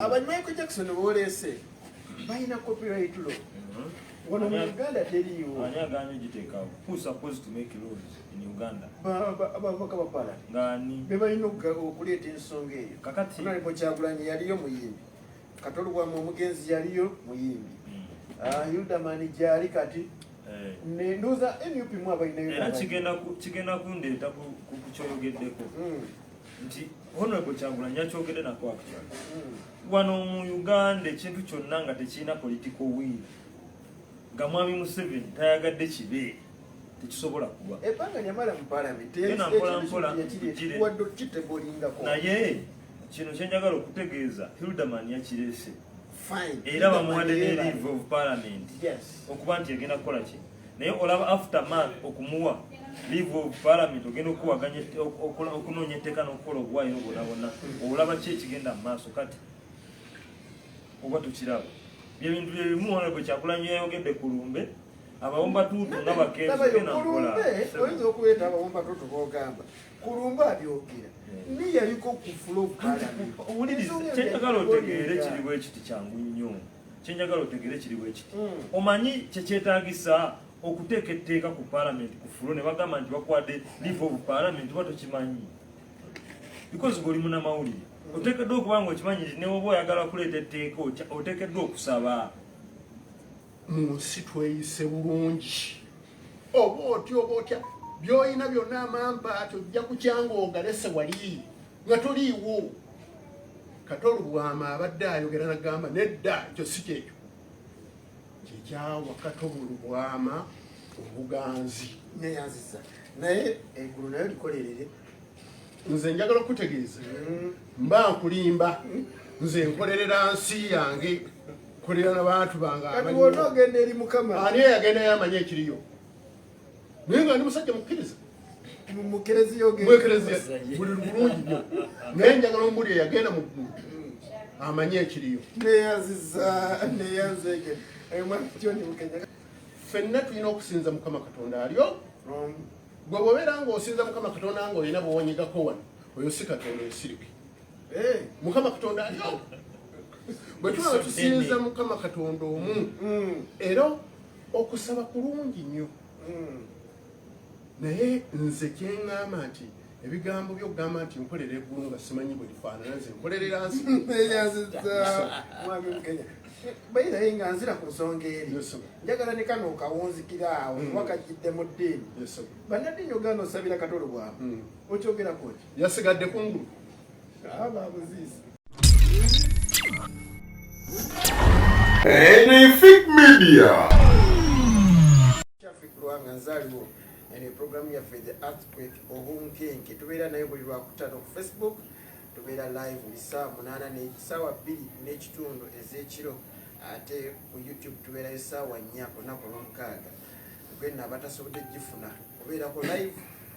Aba Michael Jackson boleese balina copyright law. Wano mu Uganda teriiwo. Ani aganye ogiteekawo? Who supposed to make laws in Uganda? Ababaka ba parliament. Ng'ani? Be balina okuleeta ensonga eyo. Kakati Honorable Kyagulanyi yaliyo muyimbi. Kato Lubwama omugenzi yaliyo muyimbi. Ah, Hilderman gyali kati. Ndowooza NUP mu abalinayo. Era kigenda kundeeta ku kyoyogeddeko. Nti Honorable Kyagulanyi yakyogedde nako actually. Wano mu Uganda ekintu kyonna nga tekirina political will, nga Mwami Museveni tayagadde kibe, tekisobola kuba. Ebbanga lyamala mu parliament, Genda mpola mpola, wadde okukitebolingako. Naye kino kye njagala okutegeeza, Hilderman yakireese. Fine. Era bamuwadde ne leave of parliament. Yes. Okuba nti egenda kukola ki? Naye olaba aftermath okumuwa leave of parliament, ogenda okuwaganya okunoonya etteeka n'okukola obuwaayiro bwonna bwonna. Olaba ki ekigenda mu maaso kati? Oba tukiraba. Bye bintu bye bimu Honorable Kyagulanyi yayogedde ku lumbe, abawumba tuutu nga bakeezi Labayo, genda nkola. Kulumbe, oyinza okuleeta abawumba tuutu b'ogamba. Kulumbe abyogera. Ni yaliko ku floor of parliament. Owuliriza, kyenjagala otegeere kiri bwe kiti kyangu nnyo. Kyenjagala otegeere kiri bwe kiti. Omanyi kye kyetaagisa okuteeka etteeka ku parliament ku floor ne bagamba nti bakuwadde leave of parliament oba tokimanyi. Because gwe oli munnamawulire. Oteekeddwa okuba nga okimanyi nti ne bw'oba oyagala kuleeta etteeka oteekeddwa okusaba. Mu nsi tweyise bulungi. Oba otya oba otya by'olina byonna amampa ati ojja kukyanga ogalese wali nga toliiwo. Kato Lubwama abadde ayogera n'agamba nedda ekyo si kyekyo. Kyekyawa Kato Lubwama obuganzi. Neyanziza naye eggulu nayo likolerere. Nze njagala okutegeeza mba nkulimba, nze nkolerera nsi yange, nkolerera n'abantu bange Kati abaliwo. wonna ogenda eri Mukama. Ani eyagendayo amanye ekiriyo? Naye nga ndi musajja mukkiriza. Mu kereziya ogenda. Mu kereziya buli bulungi nnyo. Naye njagala omuli eyagenda mu ggulu amanye ekiriyo. Neyanziza, neyanzege. Mwami John Bukenya. Ffenna tulina okusinza Mukama Katonda alyo. Gwe bw'obeera ng'osinza Mukama Katonda ng'olina bw'onyigako wano, oyo si Katonda, oyo sirike. Mukama Katonda alyo. Bwe tuba tusinza Mukama Katonda omu, era okusaba kulungi nnyo. Naye nze kye ŋŋamba nti ebigambo by'okugamba nti nkolera eggulu nga simanyi bwe lifaanana, nze nkolerera nsi. Neyanziza Mwami Bukenya. Bayiraye nga nzira ku nsonga eri. Yes, sir. Njagala ne kano okawunzikira awo, kuba kajjidde mu ddiini. Yes, sir. Bannaddiini ogaana osabira Kato Lubwama. Okyogerako ki? Yasigadde kungulu. Aba abuziisi. Anything Media. Shafik Lwanga nzaaliwo. Eno programu yaffe The Earthquake Obunkenke. Tubeera nayo buli Lwakutaano ku Facebook. Tubeera live buli ssaawa 8 ne ssaawa 2:30 ez'ekiro. Ate ku YouTube tubeerayo ssaawa 4 ku lunaku olw'omukaaga. Gwenna abatasobodde gifuna obeerako live,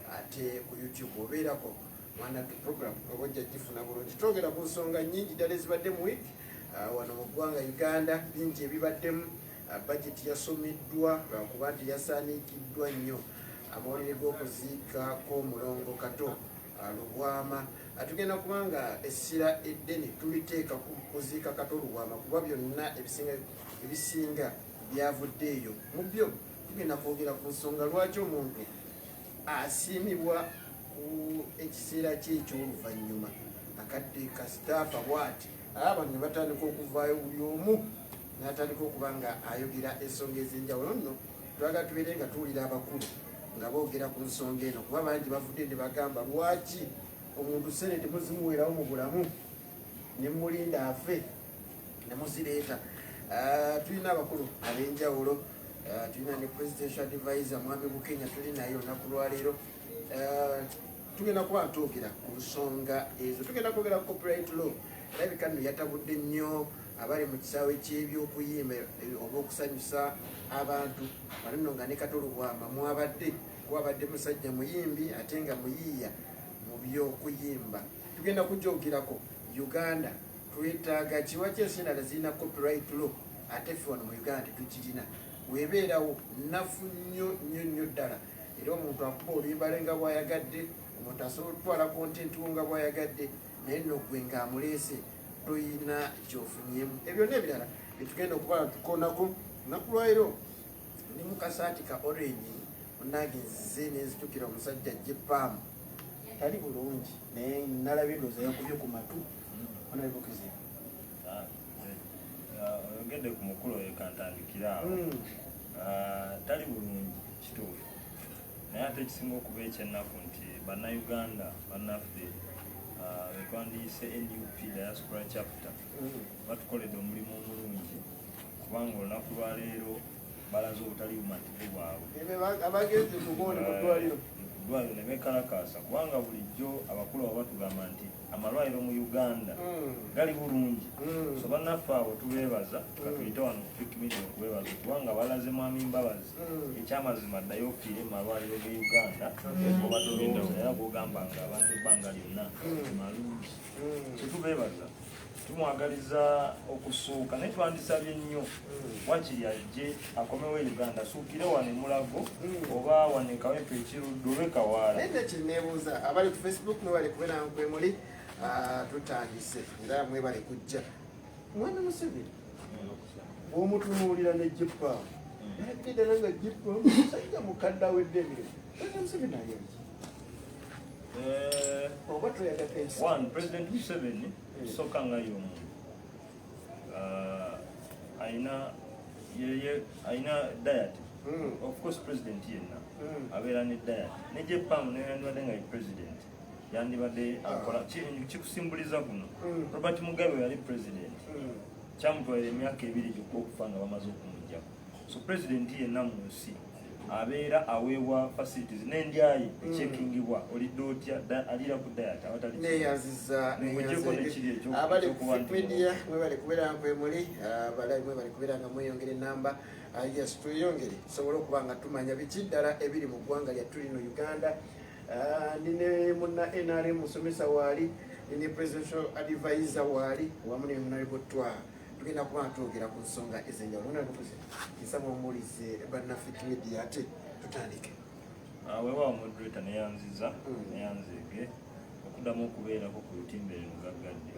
ate ku YouTube obeerako mwana tu program oba ojja gifuna bulungi. Twogera ku nsonga nnyingi ddala ezibadde mu week, wano mu ggwanga Uganda, bingi ebibaddemu. Budget yasomeddwa lwakuba nti yasaanikiddwa nnyo amawulire g'okuziika kw'omulongo Kato Lubwama. Tugenda kubanga essira eddene tuliteeka ku kuziika Kato Lubwama kuba byonna ebisinga byavudde eyo. Mu byo tugenda kwogera ku nsonga lwaki omuntu asiimibwa ku ekiseera kye eky'oluvannyuma akadde kasitaafa bw'ati, abantu ne batandika okuvaayo buli omu n'atandika okuba nga ayogera ensonga ez'enjawulo. Nno twagala tubeere nga tuwulira abakulu nga boogera ku nsonga eno, kuba bangi bavudde ne bagamba lwaki omuntu ssente temuzimuweerawo mu bulamu ne mulinda afe ne muzireeta. Tulina abakulu ab'enjawulo, tulina ne presidential advisor Mwami Bukenya tuli naye olunaku lwaleero. Tugenda kuba twogera ku nsonga ezo, tugenda kwogera ku copyright law. Erabika nno yatabudde nnyo abali mu kisaawe ky'ebyokuyimba oba okusanyusa abantu. Wano nno nga ne Kato Lubwama mwabadde, kuba abadde musajja muyimbi ate nga muyiiya mu by'okuyimba. Tugenda kujoogerako Uganda twetaaga ki, lwaki ensi endala zirina copyright law ate ffe wano mu Uganda tetukirina. Weebeerawo nnafu nnyo nnyo nnyo ddala, era omuntu akuba oluyimba lwe nga bw'ayagadde, omuntu asobola okutwala content wo nga bw'ayagadde, naye nno gwe ng'amuleese Toyina kyofunyemu. Ebyo n'ebirala byetugenda okuba tukonako lunaku lwaleero. Ndi mu kasaati ka orange, munange, nzize nenzijukira omusajja Jepam tali bulungi, naye nalabye ndowooza yakubye ku matu onalibukizira. Oyogedde ku mukulu oyo, kantandikire awo. Tali bulungi, kituufu, naye ate ekisinga okuba ekyennaku nti Bannayuganda bannaffe betwandiyise NUP Diaspora Chapter batukoledde omulimu omulungi, kubanga olunaku lwaleero balaze obutali bumativu bwabwe. Abagenzi kugondi mu ddwaliro. Ku ddwaliro ne bekalakaasa, kubanga bulijjo abakulu abo batugamba nti amalwaliro mu Uganda gali bulungi. So bannaffe abo tubeebaza, katuyite wano ku Fik Media okubeebaza, kubanga balaze Mwami Mbabazi ekyamazima ddayo ofiire mu malwaliro ge Uganda obadde olowooza era gwogamba nga abantu ebbanga lyonna malungi. So tubeebaza, tumwagaliza okusuuka, naye twandisabye nnyo wakiri ajje akomewo e Uganda, asuukire wano emulago oba wano ekawempe ekirudde oba ekawaala. Naye nekineebuuza, abali ku Facebook mwebale kubeera nkwe muli. Tutandise era mwebale kujja. Mwana Museveni bw'omutunuulira ne Jepam, nalabye ddala nga Jepam musajja mukadde awedde emirimu. President Museveni ali ki oba toyagadde ensi? One, President Museveni soka nga y'omuntu ayina yeye ayina diet. Of course, president yenna abeera ne diet, ne Jepam naye yandibadde nga ye president yandibadde akola. Kikusimbuliza guno Robert Mugabe yali president, kyamutwalira emyaka 2 gyokka okufa nga bamaze okumugjako. So president yenna mu nsi abeera aweebwa facilities n'endyayi ekyekingibwa, olidde otya, aliira ku diet awatali Neyanziza. Muggyeko nekiri Abali ku ekyokuba Fik nti Media, mwebale kubeera nkwe muli abalabi, mwebale kubeera nga mweyongera enamba. Yes, tweyongere tusobole okuba nga tumanya biki ddala ebiri mu ggwanga lyattu lino Uganda. Ndi ne munna NRM musomesa waali, ndi ne presidential advisor waali, wamu ne Honorable Twaha. Tugenda kuba nga twogera ku nsonga ez'enjawulo. Honorable President, nsaba omuwulize bannafik Media ate tutandike. Weewaawo moderator, neyanziza neyanzeege okuddamu okubeerako ku lutimbe luno gaggadde.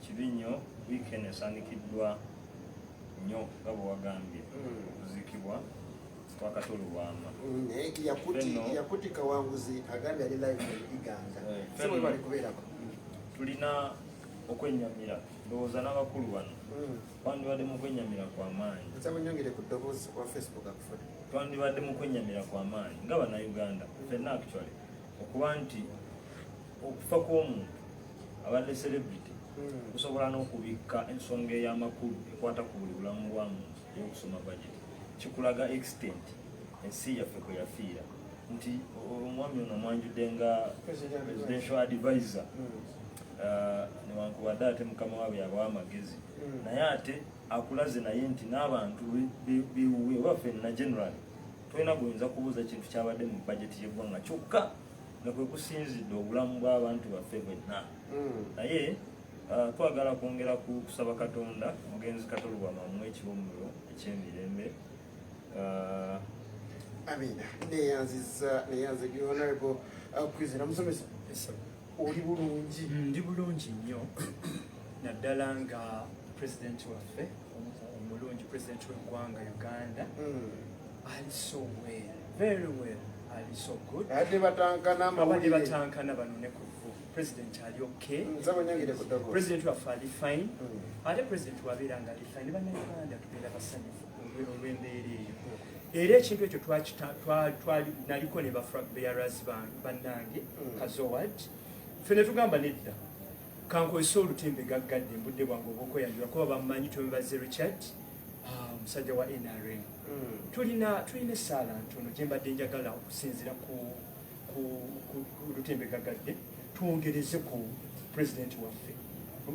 Kibi nnyo, weekend esaanikiddwa nnyo nga bwe wagambye okuziikibwa kwa Kato Lubwama. Naye yakuti Fenno. Yakuti Kawanguzi agambye ali live mu Iganga. Fenno. Sebo, bali kubeerako. Tulina okwennyamira, ndowooza n'abakulu bano twandibadde mu kwennyamira kw'amaanyi. Nsaba nyongere ku ddoboozi wa Facebook akufuna. Twandibadde mu kwennyamira kw'amaanyi nga Bannayuganda ffenna actually, okuba nti okufa kw'omuntu abadde celebrity kusobola n'okubikka ensonga ey'amakulu ekwata ku buli bulamu bwa muntu ey'okusoma budget. Kikulaga extent ensi yaffe kwe yafiira nti omwami ono omwanjudde nga President. presidential advisor, newankubadde ate mukama waabwe yabawa amagezi, naye ate akulaze naye nti n'abantu bewuwe oba ffenna general tolina guyinza kubuuza kintu kyabadde mu budget y'eggwanga kyokka nga kwe kusinzidde obulamu bw'abantu baffe bwenna. Naye twagala kwongera ku kusaba Katonda omugenzi Kato Lubwama amuwe ekiwummulo ekyemirembe. Amina. Neyanziza, neyanze Honorable Kwizera. Musomesa, oli bulungi? Ndi bulungi nnyo, naddala nga pulezidenti waffe omulungi, pulezidenti w'eggwanga Uganda, ali so well, very well, ali so good. Adde batankana Abadde amawulire. batankana bano ne kuvu. Pulezidenti ali okay. Nsaba nyongere ku ddoboozi. Pulezidenti waffe ali fine. Ate pulezidenti wabeera nga ali fine, Bannayuganda tubeera basanyufu olw'embeera eyo. Era ekintu ekyo naliko ne ba flag bearers bannange Kazowad, ffe ne tugamba nedda, kankozesa olutimbe gaggadde mbudde bwange obwokweyanjula, kuba bamumanyi, twebaze Richard, omusajja wa NRM. Tulina essaala ntono gye mbadde njagala okusinziira ku lutimbe gaggadde twongereze ku pulezidenti waffe.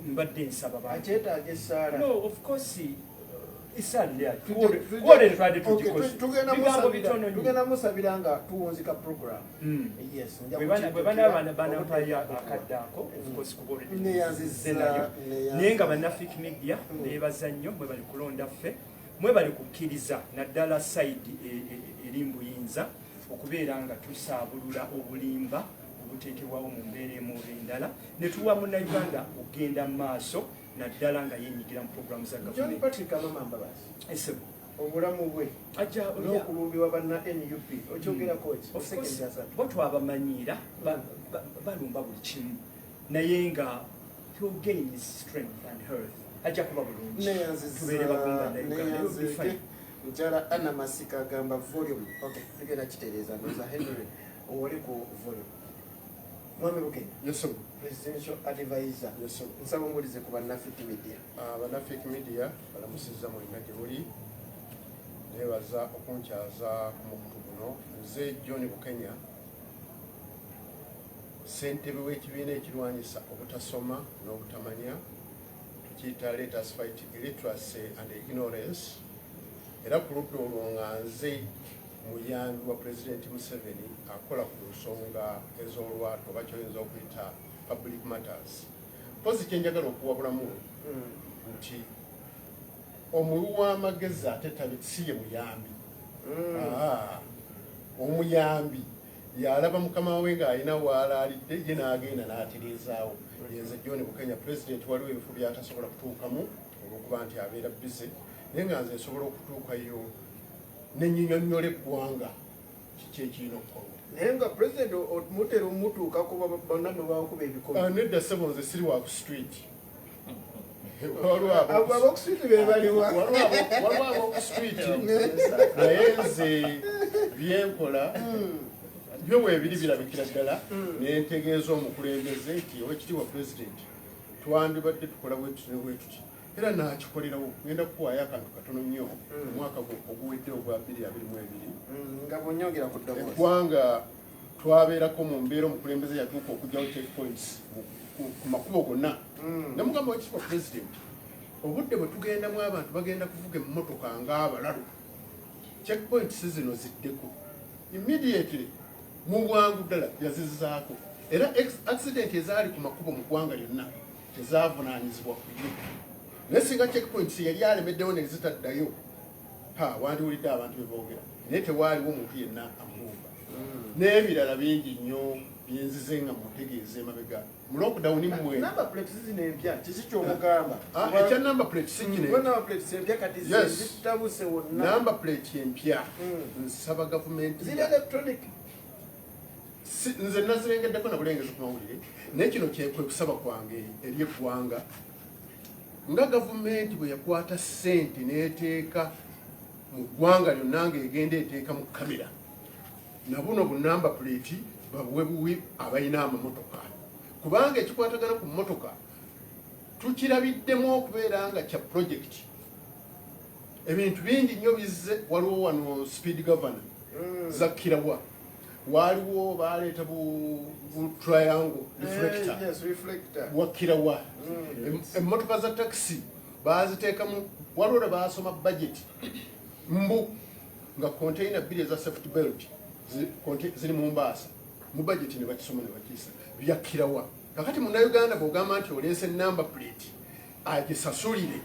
Mbadde nsaba Akyetaaga essaala. No, of course, essaala kuolere twadde tugikoze. Bigambo bitono nnyo. Tugenda musabira nga tuwunzika program. Yes, nja Bwe kukijjukira. banaaba banampayo akadde ako, of course, kuba already Neyanziza, nayo. neyanziza. Naye nga bannafik Media, neebaza nnyo, mwebali kulonda ffe, mwebali kukkiriza, naddala side eri mbuyinza okubeera nga tusaabulula obulimba. oguteekebwawo mu mbeera emu oba endala ne tuwa munnayuganda okugenda mu maaso naddala nga yenyigira mu puroguramu za John gavumenti. Patrick Amama Mbabazi, Esebo. obulamu bwe Ajja n'okulumbibwa banna NUP okyogerako ki? Of course, Seconds 3. bo twabamanyiira, balumba buli kimu, naye nga he'll gain his strength and health, ajja kuba bulungi. Tubeere bagumu bannayuganda, he'll be Neyanzizza. fine. Mukyala Anna Masika agamba volume. Okay, tugenda kitereeza. Ndoza Henry oli ku volume. Mwami Bukenya, Yes, sir. presidential advisor, Yes, sir. nsaba ombulize ku bannafit media. Bannafik media, balamusizza mwenna gye muli. Nebaza okunkyaza ku mukutu guno. Nze John Bukenya, ssentebe w'ekibiina ekirwanyisa obutasoma n'obutamanya, tukiyita Let Us Fight Illiteracy and Ignorance. Era ku ludda olwo nga nze muyambi wa Pulezidenti Museveni akola ku nsonga ez'olwatu oba kyoyinza okuyita public matters. Mpozi kyenjagala okuwabulamu nti omuwi w'amagezi ate tabi si ye muyambi. Omuyambi yalaba mukama we ng'alina waalaalidde, ye n'agenda n'atereezaawo. Yenze John Bukenya. Pulezidenti waliwo ebifo byatasobola kutuukamu olw'okuba nti abeera busy, naye nga nze nsobola okutuukayo nenyinyonnyola eggwanga kiki ekirina okukolwa. Naye nga president mutera omutuukako, bonna mwe bakuba ebikono? Ah, nedda ssebo, nze siri wa ku street. Waliwo Abo ab'oku street be baliwa? Waliwo ab'oku street, naye nze byenkola byo weebiri birabikira ddala. Nentegeeza omukulembeze nti owekitiibwa president, twandibadde tukola bwetuti ne bwetuti, era nakikolerawo. Ngenda kukuwaayo akantu katono nnyo. Omwaka oguwedde ogwa 2022, Nga bwonyongera ku ddoboozi. Eggwanga twabeerako mu mbeera omukulembeze yatuuka okugyawo checkpoints ku makubo gonna. Namugamba, wekitiibwa president, obudde bwe tugendamu abantu bagenda kuvuga emmotoka ng'abalalu, checkpoints zino ziddeko immediately. Mu bwangu ddala yazizzaako, era accident ezaali ku makubo mu ggwanga lyonna tezavunaanyizibwa ku ye. Naye singa checkpoints yali alemeddewo ne zitaddayo, ha, wandiwulidde abantu bye boogera, naye tewaaliwo muntu yenna amulumba. N'ebirala bingi nnyo byenzize nga mutegeeza emabega mu lockdown mmwe. Number plates zino empya, kiki kyomugamba? Ah, ekya number plate si kino. Kuba number plates empya kati zitabuse wonna. Number plate empya, nsaba gavumenti Ziri electronic. Nze nazirengeddeko na bulengezi ku mawulire, naye kino kwe kusaba kwange eri eggwanga. Nga gavumenti bwe yakwata ssente n'eteeka mu ggwanga lyonna ng'egenda eteeka mu kamera, nabuno bu number plate babuwe buwi abalina amamotoka, kubanga ekikwatagana ku mmotoka tukirabiddemu okubeera nga kya project. Ebintu bingi nnyo bizze. Waliwo wano speed governor zakkirawa, waliwo baleeta bu triangle reflector. Yes, reflector. Wakkirawa emmotoka za takisi baziteekamu. Waliwo lwe basoma budget mbu nga container bbiri eza safety belt ziri mu mbaasa mu budget, ne bakisoma ne bakiyisa. Byakkirawa. Kakati munnayuganda bw'ogamba nti oleese number plate agisasulire,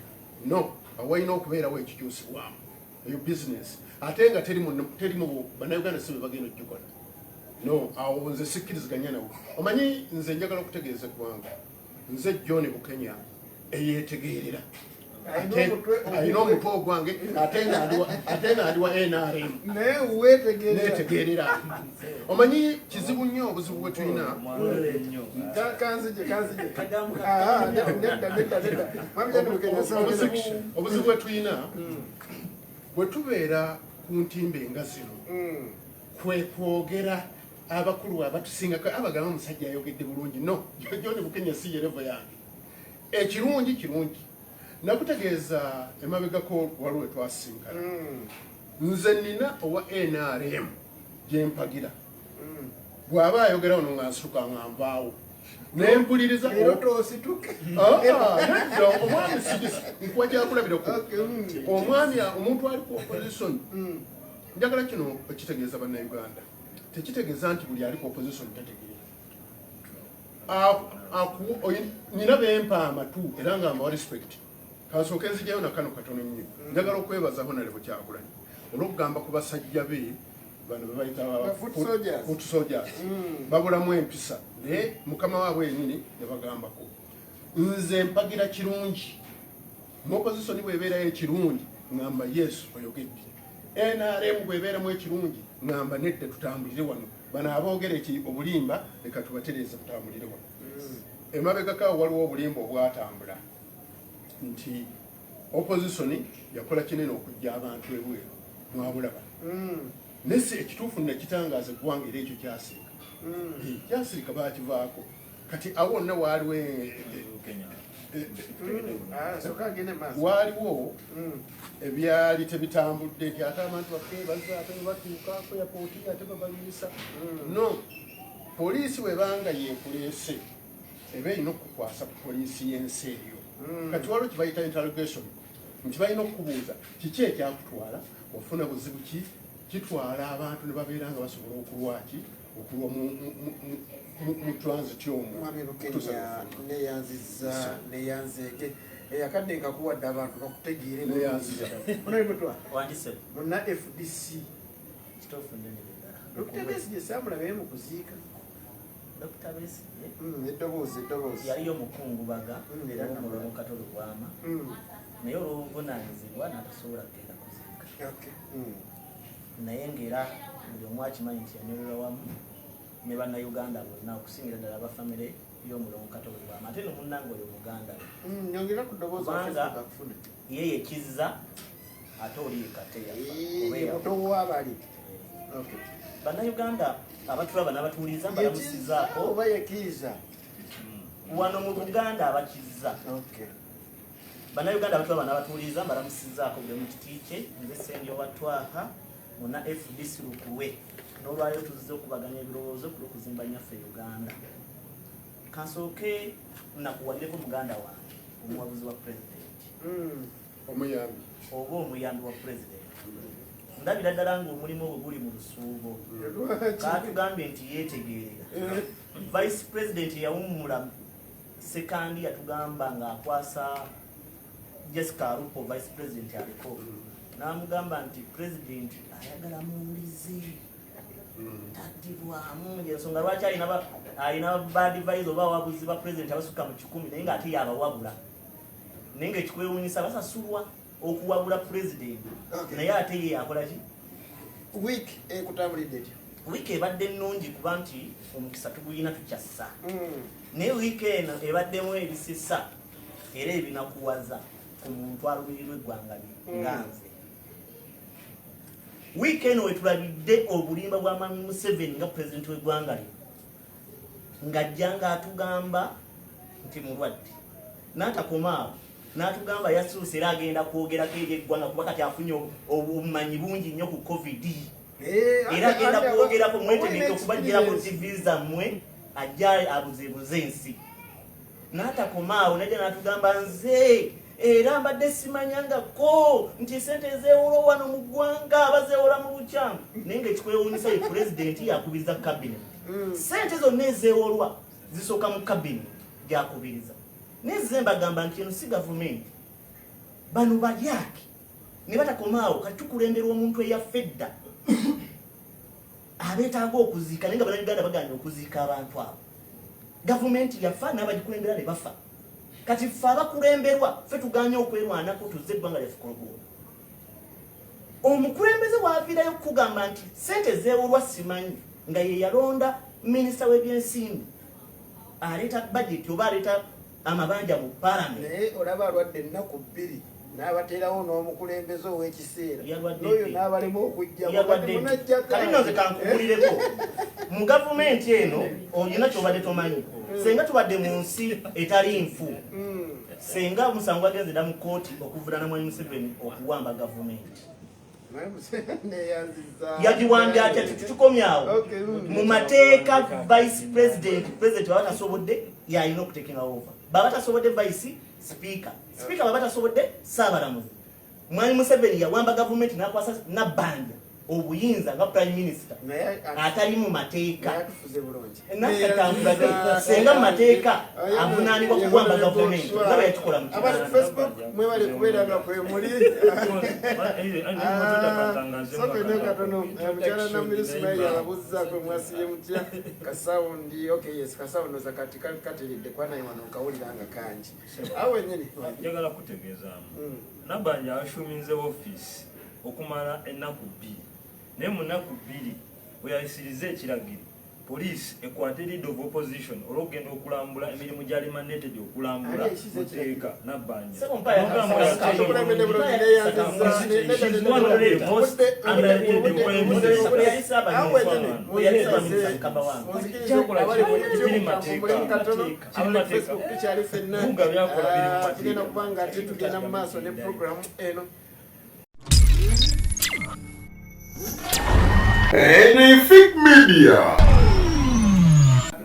no, awalina okubeerawo ekikyusibwamu. Eyo business ate nga teri mu bannayuganda, si be bagenda okugikola. No, awo nze sikkiriziganya nawo. Omanyi nze njagala okutegeeza eggwanga, nze John Bukenya eyetegeerera. Alina alina omutwe ogwange, ate nga ndi wa NRM. Naye weetegerera. Netegeerera. Omanyi kizibu nnyo, obuzibu bwe tulina. Mwagala ennyo. Kanzije, kanzije. Ah, nedda, nedda, nedda. Mwami John Bukenya, Obuzibu bwe tulina bwe tubeera ku ntimbe nga zino, kwe kwogera abakulu abatusingako abagamba omusajja ayogedde bulungi. No, John Bukenya si ye level yange. Ekirungi kirungi. Nakutegeeza emabegako waliwo twasinkana. Nze nina owa NRM gyempagira, bw'aba ayogera wano nga nsituka nga nvaawo nempuliriza. Leero toosituke. Ah, nedda, omwami sigisi nkuwa kyakulabirako. Omwami, omuntu ali ku opposition, njagala kino ekitegeeza bannayuganda, tekitegeeza nti buli ali ku opposition tategeera. Nina bempa amatu era nga mbawa respect. Kansooke nzijayo nakano katono nnyo. Njagala okwebaza Honorable Kyagulanyi olw'okugamba ku basajja be. Bano bebayita Ba foot soldiers. foot soldiers. Babulamu empisa, naye mukama waabwe yenyini yabagambako. Nze mpagira kirungi mu opposition. Bwebeerayo ekirungi, ŋŋamba yes, oyogedde. NRM bwebeeramu ekirungi, ŋŋamba nedda, tutambulire wano. Bano aboogera eki obulimba, leka tubatereeze, tutambulire wano. Emabegakawo waliwo obulimba obwatambula nti opposition yakola kinene okujja abantu ebweru, mwabulaba. Nesi ekituufu nekitangaaza eggwanga, era ekyo kyasirika. Kyasirika, bakivaako. Kati awo wonna waaliwo Ah, soka agende maaso. Waaliwo ebyali tebitambudde nti ate abantu baffe bazza, ate batuuka ku airport ate babalwisa. No, poliisi bwebanga yekuleese, eba erina okukukwasa ku poliisi y'ensi eyo. Kati waliwo kibayita interrogation, nti balina okukubuuza kiki ekyakutwala, ofuna buzibu ki. Kitwala abantu ne babeera nga basobola okulwaki okulwa mu transit omwo. Mwami okutuusa Lukenya, lwefuna. Neyanziza, neyanzeege. Akadde nkakuwadde abantu bakutegeere. Neyanziza. Munabimutwa Wandise. Munna FDC. Kituufu nnene ddala. Dr Besigye saamulabaye mu kuziika. Dr Besigye Eddoboozi yaliyo mukungubaga Era omulomo Kato Lubwama, naye olw'obuvunaanyizibwa n'atasobola kugenda kuziika. Naye ng'era buli omu akimanyi nti yanyolelwa wamu ne Bannayuganda bonna, okusingira ddala abafamire y'omulomo Kato Lubwama, ate no munnange oyo muganda we. Nyongera ku ddoboozi. Kubanga- Akufune. Ye yekizza, ate oli yekate yafa oba eyafa. Muto waabali. Okay. Bannayuganda abatulaba n'abatuwuliriza, mbalamusizaako. Oba yekkiriza? Wano mu Buganda abakizza. Okay. Bannayuganda abatulaba n'abatuwuliriza, mbalamusizaako buli mu kiti kye. Nze Sendi Owatwaha, muna FDC lukuwe. N'olwaliro tuzze okubaganya ebirowoozo ku lw'okuzimba nyaffe Uganda. Kansooke nakuwalireko muganda wange omuwabuzi wa pulezidenti Omuyambi. Oba omuyambi wa pulezidenti. Ndabira ddala ng'omulimu ogwo guli mu lusuubo. Katugambye nti yeetegerera vice president yawummula Sekandi, yatugamba ng'akwasa Jessica Alupo vice president aliko, n'amugamba nti president ayagala muwulize, taddibwamu. Ensonga lwaki alina ba advisor oba abawabuzi ba president abasukka mu 100, naye ng'ate yabawabula, naye ngaekikwewunyisa basasulwa okuwabula president. Naye ate ye akola ki? Week ekutambulidde etya? Wiiki ebadde nnungi kuba nti omukisa tuguyina, tukyassa. Naye wiiki eno ebaddemu ebisisa era ebinakuwaza ku muntu alumirirwa eggwanga lye nga nze. Wiiki eno wetulabidde obulimba bwa Mwami Museveni nga pulezidenti w'eggwanga lye, ng'ajja ng'atugamba nti mulwadde, n'atakomaawo n'atugamba yasuuse era agenda kwogerako eri eggwanga kuba kati afunye obumanyi bungi nnyo ku COVID, era agenda kwogerako, mwetegeke okubagirako TV zammwe, ajja abuzeebuze ensi. N'atakomaawo najja n'atugamba, nze era mbadde simanyangako nti sente ezeewola wano mu ggwanga bazeewola mu bukyamu. Naye ngaekikwewuunyisa, ye pulezidenti yakubiriza cabinet. Sente zonna ezeewolwa zisooka mu cabinet gyakubiriza. Naye ze mbagamba nti eno si gavumenti, bano balyake. Ne batakomaawo, kati tukulemberwa omuntu eyaffe edda abeetaaga okuziika, naye nga Bannayuganda baganye okuziika abantu abo. Gavumenti yafa n'abagikulembera ne bafa. Kati ffe abakulemberwa ffe tuganye okwerwanako, tuzze eggwanga lyaffe kuluguudo. Omukulembeze waaviirayo okukugamba nti sente zeewolwa simanyi, nga ye yalonda minisita w'ebyensimbi aleeta budget oba aleeta amabanja mu palamenti. Naye olaba alwadde ennaku 2 n'abateerawo n'omukulembeze ow'ekiseera Yalwadde n'oyo ddi? n'abalema okujja. Yalwadde ddi? Kati nno nze kankubulireko, mu gavumenti eno olina kyobadde tomanyi. Senga tubadde mu nsi etali nfu, senga omusango gwagenze dda mu kooti okuvunana Mwami Museveni okuwamba gavumenti. Neyanziza. Yagiwambye atya? Tukikomyawo. Okay. Mu mateeka, vice president, president baba tasobodde, yalina okutekinga over. Baba tasobodde, vice speaker. Speaker baba tasobodde, saabalamuzi. Mwami Museveni yawamba gavumenti nakwasa Nabbanja. Obuyinza nga prime minister atali mu mateeka, senga mu mateeka avunaanibwa kuwamba gavumenti nga bwe yatukola mu Abali ku Facebook, mwebale kubeera nga kwemuli. Soke katono, mukyala Namiri ababuuzizaako, mwasiye mutya? Kasawundi, okay, yes, kasawundi oza kati katiridde kuba naye wano nkawulira nga kangi awo wenyini. Njagala kutegeezaamu, Nabbanja assuminze ofiisi okumala ennaku 2, naye mu nnaku 2 weyayisiriza ekiragiro poliisi ekwate leader of opposition olwokugenda okulambula emirimu gyali mandated okulambula muteeka. Nabbanja She's one of the most underrated prime ministers. Kyakola kiri mateeka. Kiri mateeka. Tukyali ffenna. Mpuuga byakola biri mu mateeka. Tugenda kuba nga ate tugenda mu maaso ne programu eno. Anything Media.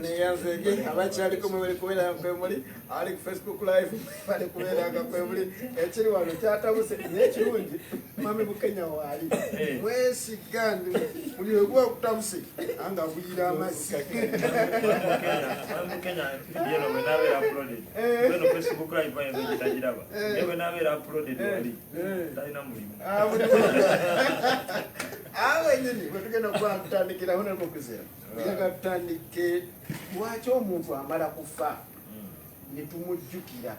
Neyanzege abakyaliko, mwebali kubeera nga kwemuli. Ali ku Facebook Live, bali kubeera nga kwemuli. Ekiri wano kyatabuse, naye ekirungi mami Bukenya waali. Mwesiga ndi buli wekuba kutabuse anga buyira amazzi. Kenya video eno bwenabeera uploaded, eno Facebook Live ayinza ogitagiraba, naye bwenabeera uploaded wali talina mulimu. Ah, awo wenyini bwetugenda okuba tutandikira honorable Kwizera, njagala tutandike lwaki omuntu amala kufa ne tumujjukira.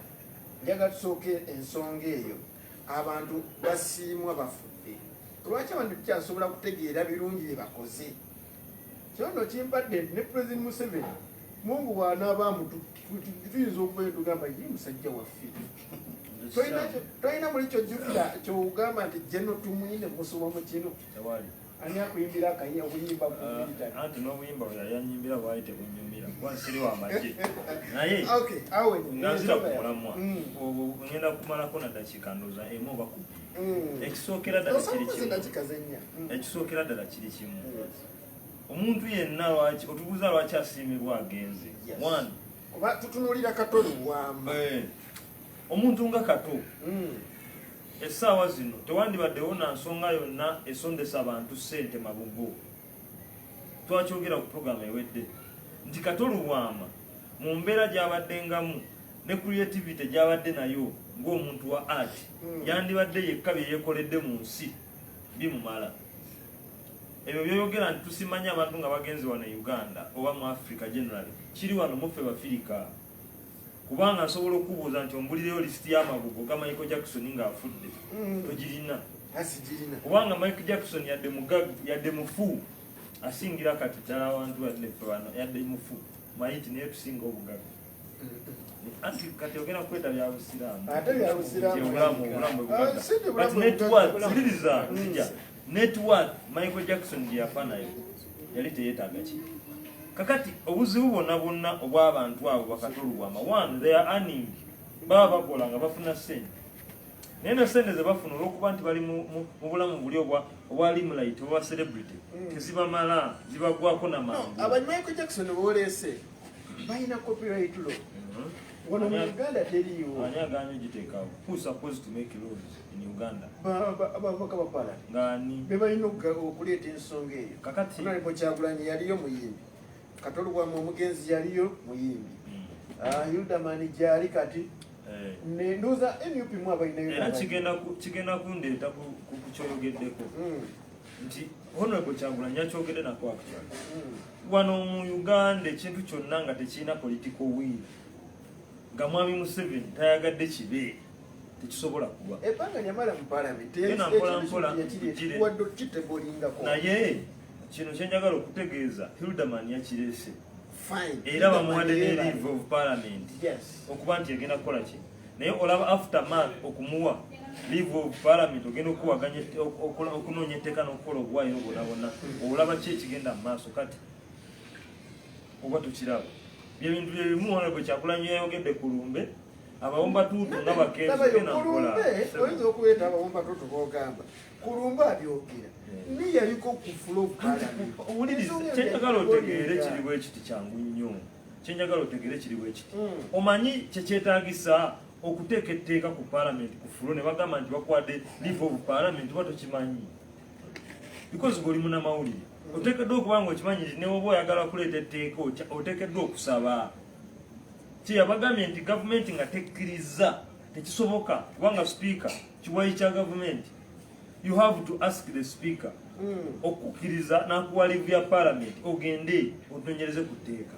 Njagala tusooke ensonga eyo. Abantu basiimwa bafudde, lwaki abantu tukyasobola kutegeera birungi bye bakoze? Kyono kimpadde nti ne President Museveni, Mungu bw'anaaba tuyinza okuba tugamba ye musajja waffe. Tolina muli kyojjukira kyogamba nti General Tumwine musoba mu kino? Tewali. Ani akuyimbira akayi okuyimba ku military? Anti n'obuyimba bwe yali anyimbira bwali tebunyumira kuba nsiri wa magye, naye Okay, awo wenyini. nga nzira ku mulamwa, ngenda kumalako na dakiika ndooza emu oba ku bbiri. Ekisookera ddala kiri Osobola kimu. dakiika zennya. Ekisookera ddala kiri kimu. Omuntu yenna lwaki otubuuza lwaki asiimibwa agenze? Yes. One, Kuba tutunuulira Kato Lubwama. Omuntu nga Kato, essaawa zino tewandibaddewo na nsonga yonna esondesa abantu ssente mabugo. Twakyogera ku puroguramu ewedde nti Kato Lubwama mu mbeera gy'abaddengamu ne creativity gy'abadde nayo ng'omuntu wa art, yandibadde yekka bye yeekoledde mu nsi bimumala. Ebyo byoyogera nti tusimanye abantu nga bagenze wano e Uganda oba mu Africa generally, kiri wano muffe bafirika, kubanga nsobola okubuuza nti ombulireyo lisiti y'amabugo ga Michael Jackson ng'afudde. Togirina. Asigirina. Kubanga Michael Jackson yadde mugagga, yadde mufu, asingira kati ddala abantu yadde ffe bano. Yadde mufu mayiti, naye tusinga obugagga. Anti kati ogenda kweta bya busiraamu. Ate bya busiraamu. Nti obulamu bwe Ah, bugagga. si ndi But bulamu net bugagga. worth, wuliriza, nzija net worth Michael Jackson gye yafa nayo yali teyeetaaga ki. Kakati obuzibu bwonna bwonna obw'abantu abo ba Kato Lubwama, one, they are earning, baba bakola nga bafuna sente, naye ne sente ze bafuna, olwokuba nti bali mu bulamu buli obwa limelight oba celebrity, tezibamala, zibagwako na No, mangu. aba Michael Jackson boolese balina copyright law. Wano mu Uganda teriiwo. Ani aganye ogiteekawo? Who supposed to make laws in Uganda? Ababaka ba parliament Ngaani? be balina okuleeta ensonga eyo. Kakati Honorable Kyagulanyi yaliyo muyimbi, Kato Lubwama omugenzi yaliyo muyimbi. Ah, Hilderman gyali kati. Ndowooza NUP mu abalinayo Era n'abalina. kigenda kundeeta ku kyoyogeddeko nti Honorable Kyagulanyi yakyogedde nako actually. Wano mu Uganda ekintu kyonna nga tekirina political will, nga mwami Museveni tayagadde kibe, tekisobola kuba. Ebbanga lyamala mu parliament Genda mpola mpola, tugire. wadde okukitebolingako. Naye kino kyenjagala okutegeeza, Hilderman yakireese Fine. era bamuwadde ne Yeebale. leave of parliament okuba nti egenda kukola ki. Naye olaba aftermath, okumuwa leave of parliament, ogenda okuwaganya okunoonya etteeka n'okukola obuwaayiro bwonna bwonna, olaba ki ekigenda mu maaso kati oba tukiraba? Byebintu byebimu honorable Kyagulanyi yayogedde ku lumbe abawumba tuutu nga bakeezi. Labayo Genda nkola. Kulumbe oyinza okuleeta abawumba tuutu bogamba kulumbe abyogera ni yaliko ku floor of parliament. Owuliriza, Ensonga eyo kyenjagala otegeere yaliko. kiri bwe kiti, kyangu nnyo. Kyenjagala otegeere kiri bwe kiti. Omanyi kyekyetaagisa okuteeka etteeka ku parliament ku floor ne bagamba nti bakuwadde leave of parliament, oba tokimanyi? Because gwe oli munnamawulire, oteekeddwa okuba nga okimanyi nti ne woba oyagala kuleeta etteeka, oteekeddwa okusaba. Kyeyabagambye nti gavumenti nga tekkiriza tekisoboka, kubanga sipiika kiwayi kya gavumenti. You have to ask the speaker okukkiriza n'akuwa leave ya parliament ogende otunyereze ku tteeka.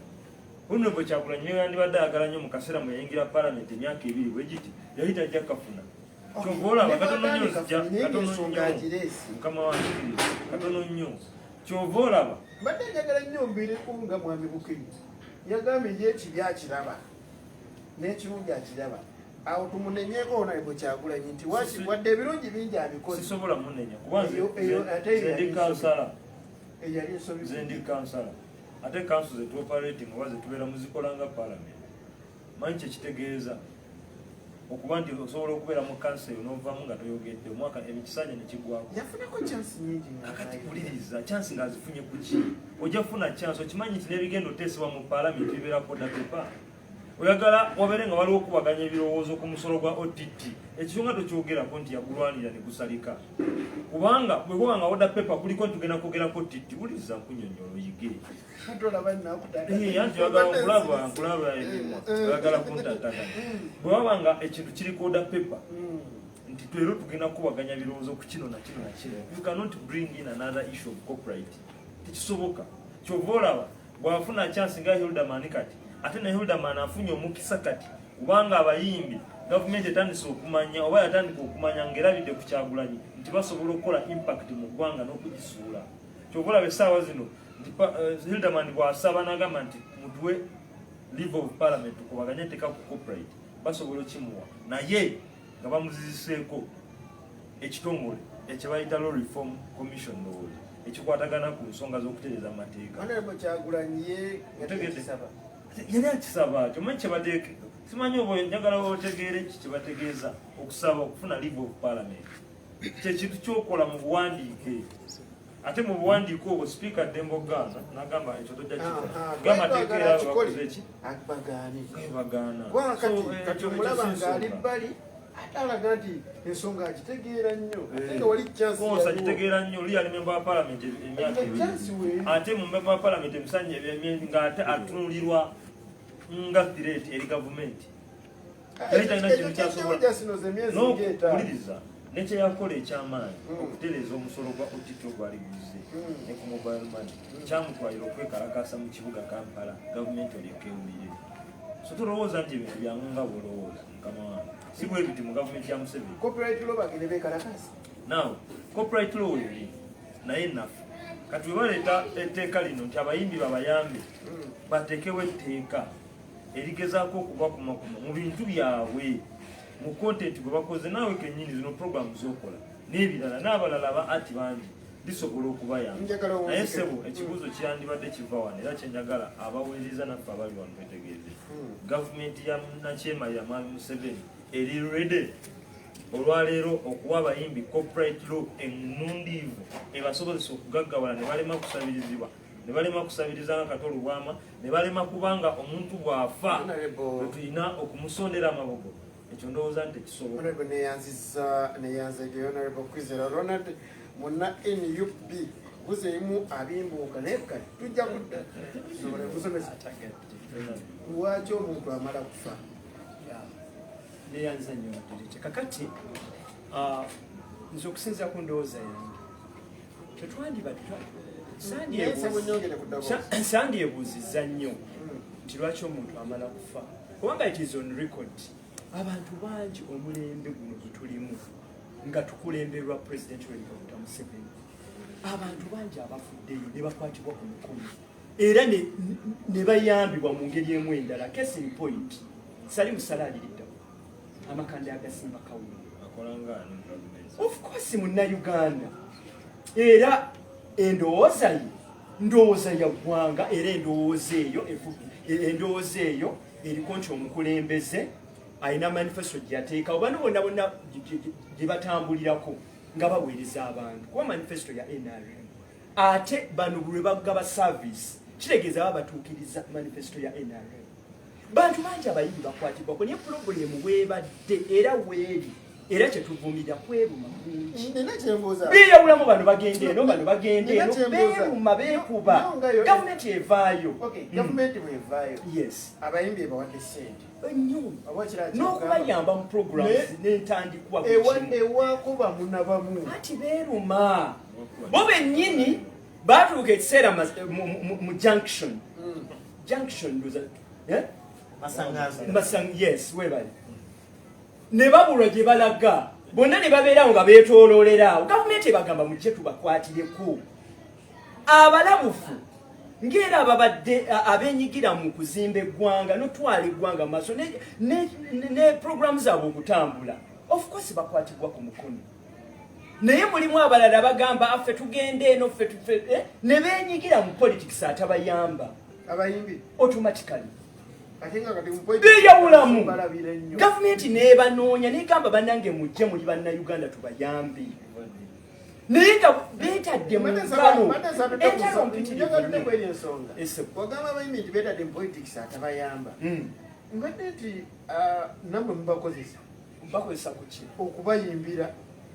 Honorable Kyagulanyi ne yandibadde ayagala nnyo mu kaseera mwe yayingira parliament emyaka 2 bwe giti, yali tajja kafuna. Kyova olaba katono nnyo nzija, Naye katono ensonga nnyo. agireese. Mukama wange, kkiriza, katono nnyo. Kyova olaba Mbadde njagala nnyo mbiireko nga mwami Bukenyi yagambye ye ekibi akiraba n'ekirungi akiraba. Awo tumunenyeeko Honorable Kyagulanyi nti wadde ebirungi bingi abikoze. Sisobola munenya kuba Eyo ate nze ndi yali kansala. Eyo yali ensobi. Nze ndi kansala, ate kanso zetuoperating oba zetubeera muzikola nga parliament. Manyi kyekitegeeza okuba nti osobola okubeera mu kanso eyo n'ovaamu nga toyogedde omwaka, ebikisanja ne kigwako. Yafunako chance nyingi nga Kakati naye. Wuliriza, chance ng'azifunye ku ki? Ojja kufuna chance, okimanyi nti n'ebigenda oteesebwa mu paalamenti bibeerako order paper. Oyagala wabeere nga waliwo okubaganya ebirowoozo ku musolo gwa OTT, ekyo nga tokyogerako nti yagulwanira ne gusalika, kubanga bwe kuba nga order paper kuliko nti tugenda kwogerako OTT. Wuliriza, nkunyonyola oyige. Tolaba nakutaka. Eh, anti oyagala nkulaba, nkulaba emimwa, oyagala kuntataganya. Bwe waba nga ekintu kiri ku order paper nti twero tugenda kukubaganya birowoozo ku kino na kino na kino, you cannot bring in another issue of copyright, tekisoboka. Kyova olaba bw'afuna chance nga Hilderman kati, ate ne Hilderman afunye omukisa kati, kubanga abayimbi gavumenti etandise okumanya oba yatandika okumanya ng'erabidde ku Kyagulanyi nti basobola okukola impact mu ggwanga n'okugisuula. Kyova olaba essaawa zino nti Hilderman bw'asaba n'agamba nti mutuwe leave of parliament tukubaganye etteeka ku copyright, basobola okimuwa, naye nga bamuziziseeko ekitongole ekyebayita Law Reform Commission, ndowooza ekikwatagana ku nsonga z'okutereeza amateeka. Honorable Kyagulanyi ye nga Otegedde? tekisaba. Yali akisaba. Kyomanyi kyebateeke, simanyi oba njagala otegeere ki kyebategeeza okusaba okufuna leave of parliament. Kyekintu kyokola mu buwandiike, ate mu buwandiike obwo sipiika ddembe ogaana nagamba ekyo tojja kikola. Gamateeka era bakoze eki? Bagaane. Bagaana. Kubanga kati So, kati ekyo omulaba si ng'ali nsonga. bbali, ate alaga nti ensonga agitegeera nnyo, ate nga wali chance Konsa yaliwo. agitegeera nnyo. Oli yali memba wa parliament emyaka Nga 2. chance weeri. Ate mu memba wa parliament emisanja ng'ate atunulirwa nga threat eri gavumenti. Yali talina Ekyo kintu kyasobola. kyasinoza emyezi ng'etaano. N'okuwuliriza nekyeyakola ekyamaanyi okutereeza omusolo gwa OTT ogwali guze ne ku mobile money, kyamutwalira okwekalakasa mu kibuga Kampala, gavumenti olyoka ewulire. So tolowooza nti ebintu byangu nga bwolowooza, mukama wange, si bwe biti mu gavumenti ya Museveni. Copyright law bagende bekalakasa. Now, copyright law eri naye naffe kati bwe baleeta etteeka lino nti abayimbi babayambe, bateekewo etteeka erigezaako okubakumakuma mu bintu byabwe, mu content gwe bakoze, naawe kennyini zino program zokola n'ebirala n'abalala ba ati bangi lisobola okubayamba. Njagala Naye owunzike. sebo, ekibuuzo kyandibadde kiva wano, era kyenjagala abawuliriza naffe abali wano twetegeeze: gavumenti ya nakyemalira mwami Museveni eri ready olwaleero okuwa abayimbi copyright law ennundiivu ebasobozesa okugaggawala ne balema kusabirizibwa, ne balema kusabiriza nga Kato Lubwama, ne balema kubanga omuntu bw'afa Honorable- tulina okumusondera amabugo? Ekyo ndowooza nti tekisoboka. Honorable, neyanziza, neyanzege Honorable Kwizera Ronald munna NUP guzeemu abimbuuka, naye kati tujja kudda tusobole kusomesa lwaki omuntu amala kufa. Neyanza nnyo Madereke. Kakati nze okusinziira ku ndowooza yange tetwandibadde Naye nsaba onyongere ku ddoboozi. sandyebuuzizza nnyo nti lwaki omuntu amala kufa, kubanga it is on record, abantu bangi omulembe guno gwe tulimu nga tukulemberwa President Yoweri Kaguta Museveni, abantu bangi abafuddeyo ne bakwatibwa ku mukono era ne bayambibwa mu ngeri emu endala. Case in point, Salim Saleh aliriddawo amakanda agasimba kawunga. Akola nga ani mu gavumenti? Of course munnayuganda, era endowooza ye ndowooza ya ggwanga, era endowooza eyo endowooza eyo eriko nti omukulembeze alina manifesto gye yateekawo, bano bonna bonna gye batambulirako nga baweereza abantu, kuba manifesto ya NRM. Ate bano lwe bagaba service kitegeeza baba batuukiriza manifesto ya NRM. Bantu bangi abayimbi bakwatibwako, naye problem weebadde era weeri. Era kyetuvumirira kweruma kungi. Nina kyembuuza. Beeyawulamu, bano bagenda eno, bano bagenda Nina eno, kyembuuza. beeruma, beekuba. No, nga yo- Gavumenti evaayo. Okay, gavumenti bwevaayo, abayimbi ebawadde sente Ennyo. Oba kirala N'okubayamba mu programs Naye- n'entandikwa buli kimu. Ewaako bamu na bamu. Ati beeruma bo bennyini, baatuuka ekiseera mu junction ndoza, eh? Masanganzira. Yes, webali ne babulwa gye balaga bonna ne babeerawo nga beetooloolera awo. Gavumenti ebagamba, mujje tubakwatireko abalabufu ng'era ababadde abenyigira mu kuzimba eggwanga notwala eggwanga mu maaso ne programu zaabwe okutambula. Of course bakwatibwa ku mukono, naye mulimu abalala bagamba affe tugende eno ffe tufe, ne beenyigira mu politics atabayamba. Abayimbi Automatically ate nga kati mu beeyawulamu. Balabira ennyo. Gavumenti neebanoonya negamba, bannange mujje, muli bannayuganda, tubayambe, naye nga beetadde mu ntalo, entalo mpitirivu Njagadde nnyo. kweri ensonga. Ese. Wagamba abayimbi nti beetadde mu politics atabayamba. Mbadde nti nammwe mubakozesa. Bakozesa ku ki? Okubayimbira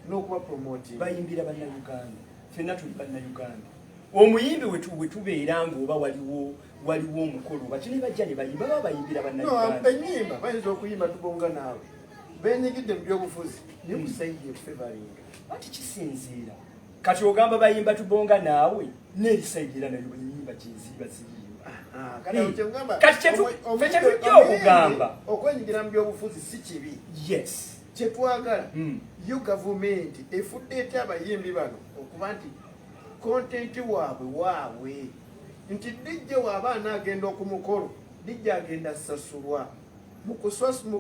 n'okuba promoting. Bayimbira bannayuganda, ffenna tuli bannayuganda. Omuyimbi we tubeera nga oba waliwo omukolo oba kino, bajja ne bayimba, baba bayimbira No, bannayuganda. enyimba bayinza okuyimba tubonga naawe benyigidde mu byobufuzi, naye ku side effe balinga Ati kisinziira. Kati ogamba bayimba tubonga naawe, n'eri side era nayo enyimba gyeziba ziyimba. Kati awo kyengamba, Kati ffe kyetujja okugamba. Okwenyigira mu byobufuzi si kibi. Kyetwagala, yo gavumenti efudde etya abayimbi bano okuba nti content waabwe waabwe, nti DJ waaba anaagenda okumukolo, DJ agenda sasulwa, mu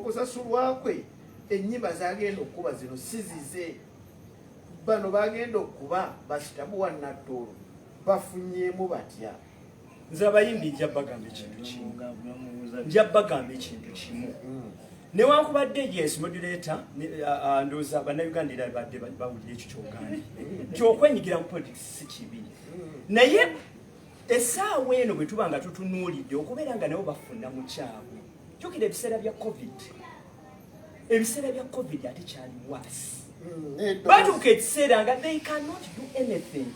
kusasulwa kwe ennyimba zagenda okukuba zino si zize, bano bagenda okuba basitabuwa nattoolo bafunyeemu batya? Nze abayimbi nja bagamba ekintu kimu, nja bagamba ekintu kimu. Newankubadde yes, moderator, ndowooza bannayuganda era badde bawulira ekyo kyogambye nti okwenyigira mu politics si kibi, naye essaawa eno bwe tuba nga tutunuulidde okubeera nga nabo bafuna mu kyabwe. Jjukira ebiseera bya COVID, ebiseera bya COVID ate kyali worse. Batuuka ekiseera nga they cannot do anything,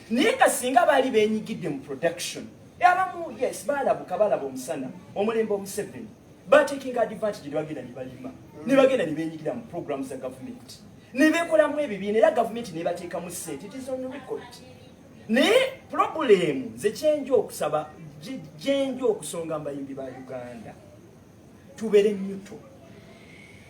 naye nga singa baali benyigidde mu production, abamu yes balabuka, balaba omusana, omulembe omuseveni batekinga advantage ne bagenda ne balima ne bagenda ne benyigira mu program za gavumenti ne beekolamu ebibiina, era gavumenti nebateekamu sente. It is on record. Naye problem nze kyenja okusaba, gyenja okusonga mu bayimbi ba Uganda, tubeere neutral,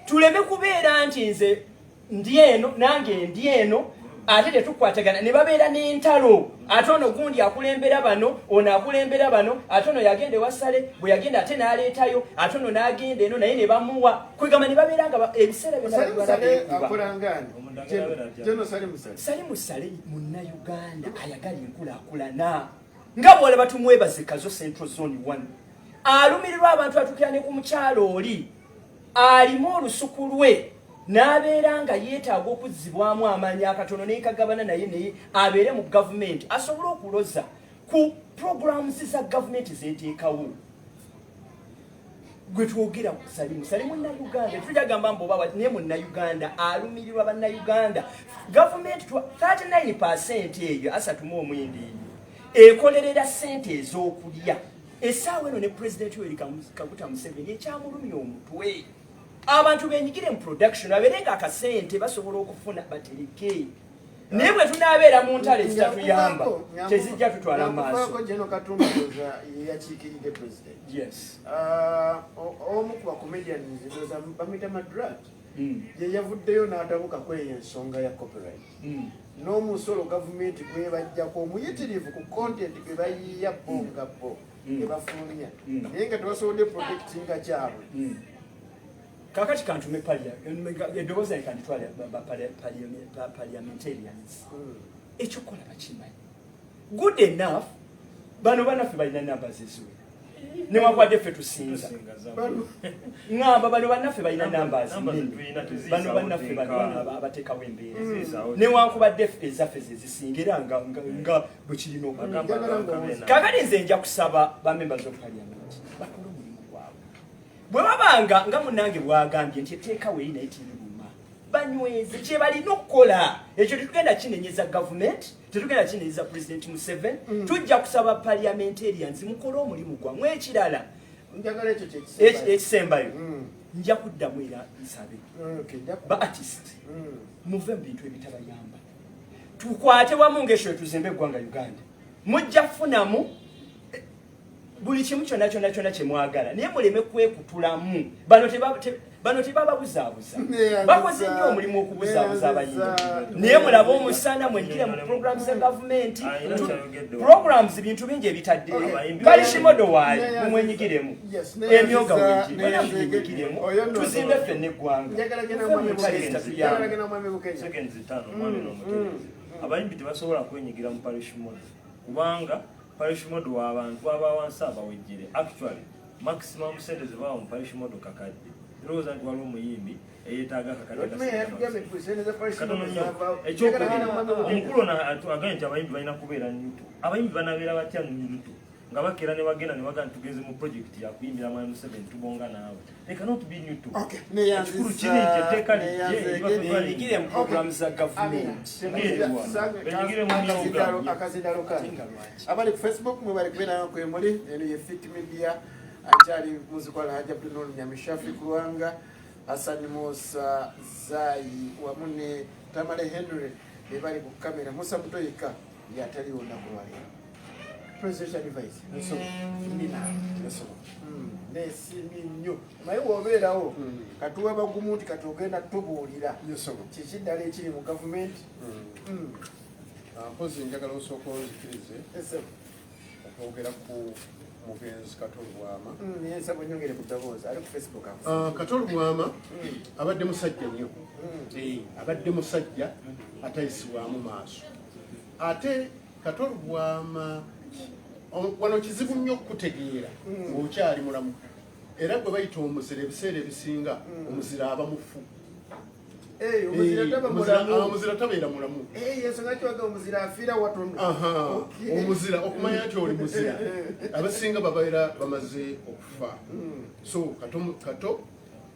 tuleme kubeera nti nze ndi eno nange ndi eno, ate tetukwatagana ne babeera n'entalo, ate ono gundi akulembera bano, ono akulembera bano, ate ono yagenda ewasale, bwe yagenda ate n'aleetayo, ate ono n'agenda eno naye ne bamuwa, kwegamba ne babeera nga ebiseera byonna Sali babibala Musale beekuba. akola ngani? Geno Sali Musale. Sali Musale munnayuganda ayagala enkulaakulana, nga bwolaba tumwebaze Kazo Central Zone 1 alumirirwa abantu, atuukira ne ku mukyalo oli alimu olusuku lwe n'abeera nga yeetaaga okuzzibwamu amaanyi akatono nekagabana naye, naye abeere mu gavumenti asobole okuloza ku programs za gavumenti zeteekawo. Gwe twogera ku Salimu Sale munnayuganda, tetujagamba mbu oba naye munnayuganda alumirirwa bannayuganda. Gavumenti 39 eyo 39 eyo ekolerera sente ez'okulya essaawa eno, ne Pulezidenti Yoweri Kaguta Museveni ekyamulumya omutwe, abantu benyigire mu production, babeere nga akasente basobola okufuna batereke, naye bwe tunaabeera mu ntalo ezitatuyamba tezijja tutwala mu maaso. Nkuvaako. Geno Katumba ndowooza ye yakiikiridde president. Yes. Omu ku bacomedians, ndowooza bamuyita Madrat, ye yavuddeyo n'atabuka kweyo ensonga ya copyright n'omusolo gavumenti gwebajjako omuyitirivu ku content gwe bayiiya bo nga bo gwe bafulumya, naye nga tebasobodde protectinga kyabwe. Kakati kantume eddoboozi lyange kanditwale parliamentarians. Ekyokukola bakimanyi good enough, bano bannaffe balina numbers eziwera newankubadde ffe tusinza. Ŋŋamba bano bannaffe balina numbers Numbers nnene. tulina teziyisaawo Bano bannaffe bano teeka. bano abateekawo embeera, Teziyisaawo. newankubadde ffe ezaffe ze zisinga era nga bwe kirina okuba. Njagala ng'owoza. Kakati nze nja kusaba ba members of parliament bakole omulimu gwabwe, bwe babanga nga munnange bwagambye nti etteeka weeri naye tiriruma. Banyweze kyebalina okukola. Ekyo tetugenda kinenyeza gavumenti, tetugenda kinenyeza President Museveni. Tujja kusaba parliamentarians, mukole omulimu gwammwe. Ekirala, Njagala ekyo kyekisembayo. Ekisembayo, nja kuddamu era nsabe ba artist, muve mu bintu ebitabayamba, tukwate wamu ngaekyo tuzimbe eggwanga Uganda. Mujja kufunamu buli kimu kyonna kyonna kyonna kyemwagala, naye muleme kwekutulamu. Bano tebababuzaabuza, bakoze nnyo omulimu okubuzaabuza abayimbi, naye mulabe omusana, mwenyigire mu programs za gavumenti. Alina kyayogedde. Programs, bintu bingi ebitaddeyo. Parish model waayi, mumwenyigiremu. Emyoga wengi, bana mwenyigiremu, tuzimbe ffenna eggwanga. Njagala genda Muve mu mwami ntalo Bukenya. ezitatuyamba. Njagala genda mwami Bukenya. Seconds 5, mwami n'omutereezi. Abayimbi tebasobola kwenyigira mu parish model, kubanga parish model w'abantu abawansi abawejjere. Actually, maximum sente zebawa mu parish model kakadde. Ndowooza nti waliwo omuyimbi eyeetaaga akakadde? Lord Mayor yatugambye nti sente za parish Katono model nnyo. zaavaawo. Ekyokubiri, Njagala genda mwami Bukenya. omukulu ono agambye nti abayimbi balina kubeera neutral. Abayimbi banabeera batya neutral nga bakeera ne bagenda ne bagamba nti tugenze mu project yakuyimbira mwami Museveni, tubonga naawe? They cannot be neutral. Okay, neyanziza- Ekikulu kiri nti etteeka lijje neyanze- eriba Benyigire mu programs za gavumenti. Benyigire mu myoga. Akazindalo kange. Nga lwaki? Abali ku Facebook, mwe bali kubeera kwe muli. Eno ye Fit Media, akyali muziki Alhaji Abdunul Nyamishafi Kulwanga, Hassan Musa Zai wamu ne Tamale Henry be bali ku kamera. Musa Mutoyika yataliwo olunaku lwaleero. Presidential advice ndina nesiimye nnyo, naye wobeerawo katuwe bagumu nti kati ogenda tubuulira kiki ddala ekiri mu gavumenti. Mpozi njagala osooka onzikirize Ese- okwogera ku mugenzi Kato Lubwama. Naye nsaba onyongere ku ddoboozi, ali ku Facebook afu. Kato Lubwama abadde musajja nnyo. Abadde musajja atayisibwamu maaso. Ate Kato Lubwama wano kizibu nnyo okukutegeera ng'okyali mulamu, era gwe bayita omuzira, ebiseera ebisinga omuzira aba mufu. Eh, omuzira taba mulamu. Omuzira tabeera mulamu. Eh, ensonga kiwaga omuzira afiira watono. Aha, Okay. omuzira okumanya nti oli muzira, abasinga babeera bamaze okufa. So Kato,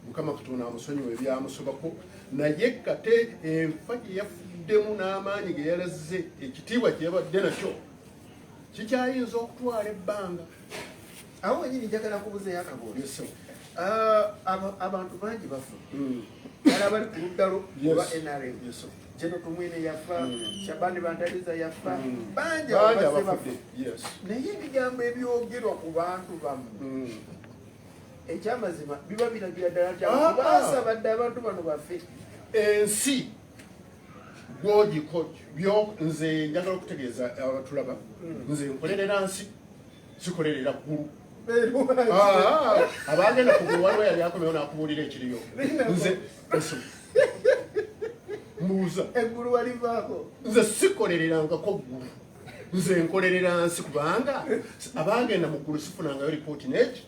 Mukama Katonda amusonyiwa ebyamusobako, naye kate enfa gye yafuddemu n'amaanyi ge yalaze, ekitiibwa kye yabadde nakyo kikyayinza okutwala ebbanga. Awo wenyini njagala kubuzeeyo akabuuzo. Yes, sir. Abantu bangi bafu, ddala abali ku ludda lwo oba NRM. Yes, sir. Jeno Tumwine yafa, Shabani Bantaliza yafa, bangi Bangi abazze abafudde. bafu. Naye ebigambo ebyogerwa ku bantu bammwe, ekyamazima biba biragira ddala nti abantu basaba dde abantu bano bafe. Ensi gwogiko byo, nze njagala okutegeeza abatulaba, nze nkolerera nsi, sikolerera ggulu. Ah, abagenda kugulu waliwo yali akomewo nakubuulira ekiriyo. Nze mbuuza. Eggulu walivaako. Nze sikolererangako ggulu, nze nkolerera nsi, kubanga abagenda mu ggulu sifunangayo ripooti neki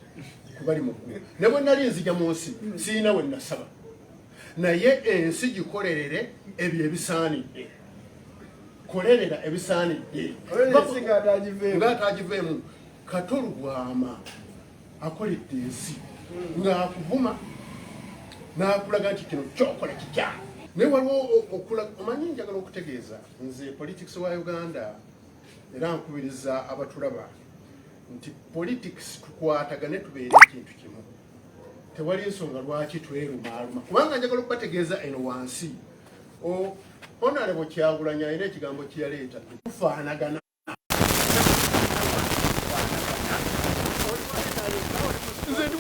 kubali mu ggulu. Ne bwe nali nzija mu nsi, siina we nasaba, naye ensi gikolerere ebyo ebisaanidde, kolerera ebisaanidde. Kolerera ensi ng'ataagiveemu. Ng'ataagiveemu. Kato Lubwama akoledde ensi ng'akuvuma n'akulaga nti kino kyokola kikyamu, naye waliwo omanyi, njagala okutegeeza nze politics wa Uganda, era nkubiriza abatulaba nti politics tukwatagane, tubeere ekintu kimu. Tewali nsonga lwaki twerumaaluma, kubanga njagala okubategeeza eno wansi Honorable Kyagulanyi alina ekigambo kyeyaleeta, tufaanagana. Nze ndi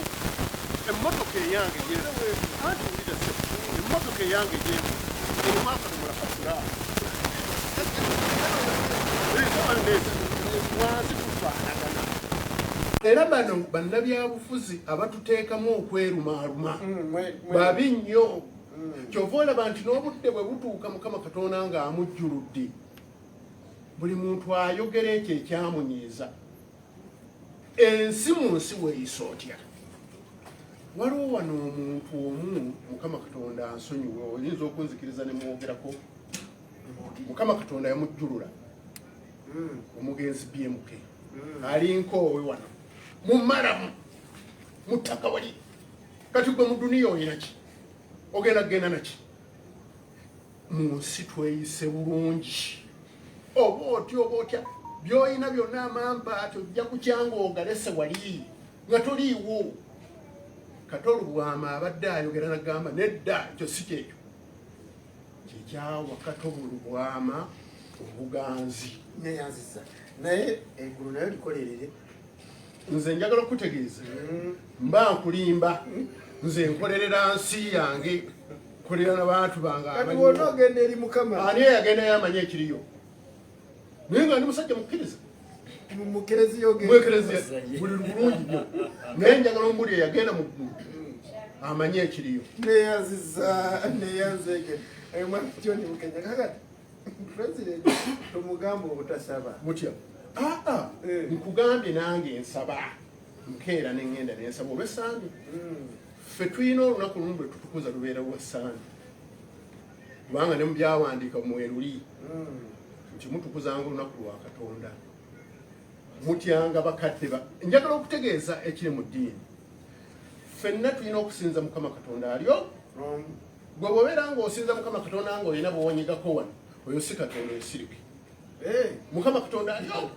emmotoka eyange anti wulira se, emmotoka eyange gyevu erimu akadomola kasula wansi, tufaanagana. Era bano bannabyabufuzi abatuteekamu okwerumaaluma babi nnyo. Kyova olaba nti n'obudde bwe butuuka, Mukama Katonda ng'amujjuludde, buli muntu ayogera ekyo ekyamunyiiza. Ensi mu nsi weeyisa otya? Waliwo wano omuntu omu, Mukama Katonda ansonyiwe, oyinza okunzikiriza ne mwogerako, Mukama Katonda yamujjulula, omugenzi BMK ali nkoowe wano mumalamu mu ttaka wali. Kati gwe mu duniya oyina ki? Ogenda kugenda naki? Mu nsi tweyise bulungi, oba otya oba otya, byolina byonna amampaati ojja kukyanga ogalese wali nga toliiwo. Kato Lubwama abadde ayogera nagamba nedda, ekyo si kyekyo kyekyawa Kato Lubwama obuganzi. Neyanziza, naye eggulu nayo likolerere. Nze njagala okutegeeza, mba nkulimba, nze nkolerera nsi yange, nkolerera nabantu bange. Kati Abaliwo. wonna ogenda eri Mukama. Ani eyagendayo amanyi ekiriyo? Naye nga ndi musajja mukkiriza. Mu kereziya ogenda. Mwekereziya buli bulungi nnyo, naye njagala omubuli eyagenda mu ggulu amanye ekiriyo. Neyanziza, neyanzege. Mwami John Bukenya, kakati president tumugamba obutasaba? Mutya? Aa, nkugambye, nange nsaba, nkeera neŋŋenda nensaba olwesande. Ffe tulina olunaku lumu lwe tutukuza, lubeera lwa Sande, kubanga ne mu byawandiika mweruli nti mutukuzanga olunaku lwa Katonda, mutyanga bakadde ba. Njagala okutegeeza ekiri mu ddiini, ffenna tulina okusinza Mukama Katonda alyo. Gwe bw'obeera ng'osinza Mukama Katonda ng'olina bw'onyigako wano, oyo si Katonda, osirike. Mukama Katonda alyo.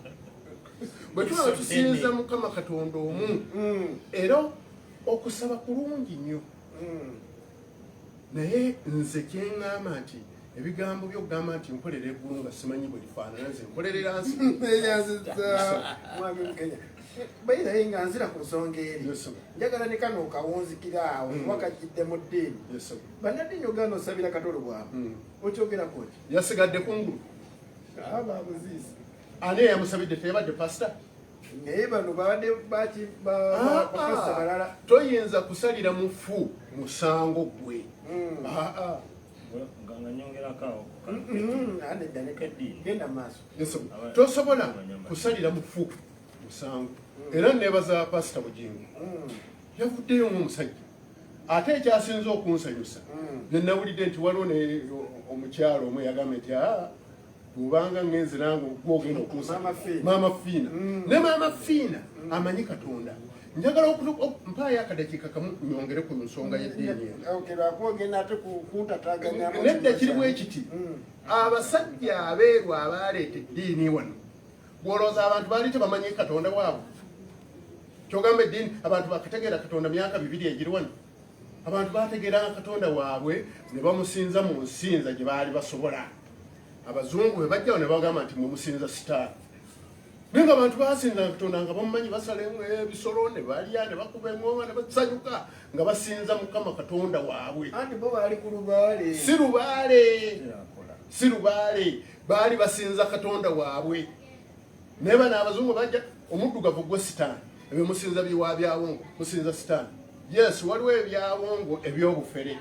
Bwe tuba nga tusinza Mukama Katonda omu, era okusaba kulungi nnyo. Naye nze kyeŋŋamba nti ebigambo byokugamba nti nkolera eggulu nga simanyi bwe lifaanana, nze nkolerera nsi. Neyanziza, mwami Bukenya. Bayiraye nga nzira ku nsonga eri, Yes, sir. njagala ne kano okawunzikira awo, kuba kajjidde mu ddiini. Yes, sir. Bannaddiini ogaana osabira Kato Lubwama, okyogerako ki? Yasigadde kungulu. Ababuziisi. Ani eyamusabidde? Teyabadde pasita? Naye bano babadde baki? Bapasita balala. Toyinza kusalira mufu musango gwe. Ah, ah. Nga nyongerako awo. Nedda, nedda. Eddiini. Genda maaso. Yes, sir. Tosobola kusalira mufu musango. Era nebaza Pasita Bugingo, yavuddeyo ng'omusajja. Ate ekyasinze okunsanyusa, nenawulidde nti waliwo ne omukyalo omu yagambye nti aa, bwobanga ngenze nange gwogenda okunsa. Mama Fiina. Maama Fiina, ne Maama Fiina amanyi Katonda. Njagala mpaayo akadakiika kamu nyongere ku nsonga y'eddiini eno. Okay, lwakuba ogenda ate kuntataganya. Nedda, kiri bwe kiti. Abasajja abeeru abaaleeta eddiini wano, bwolowooza abantu baali tebamanyi Katonda waabwe? Kyogamba eddiini abantu bakategeera Katonda myaka 2 egiri wano? Abantu bategeeranga Katonda waabwe ne bamusinza mu nsinza gye baali basobola. Abazungu bwe bajjawo ne bagamba nti mwe musinza sitaani, naye nga abantu basinzanga Katonda nga bamumanyi, basala ebisolo ne balya ne bakuba eŋŋoma ne basanyuka nga basinza Mukama Katonda waabwe. Anti bo baali ku lubaale. Si lubaale, si lubaale, baali basinza Katonda waabwe. Naye bano abazungu bajja, omuddugavu gwe sitaani, ebyo musinza biwa byawongo, musinza sitaani. Yes, waliwo ebyawongo ebyobufere,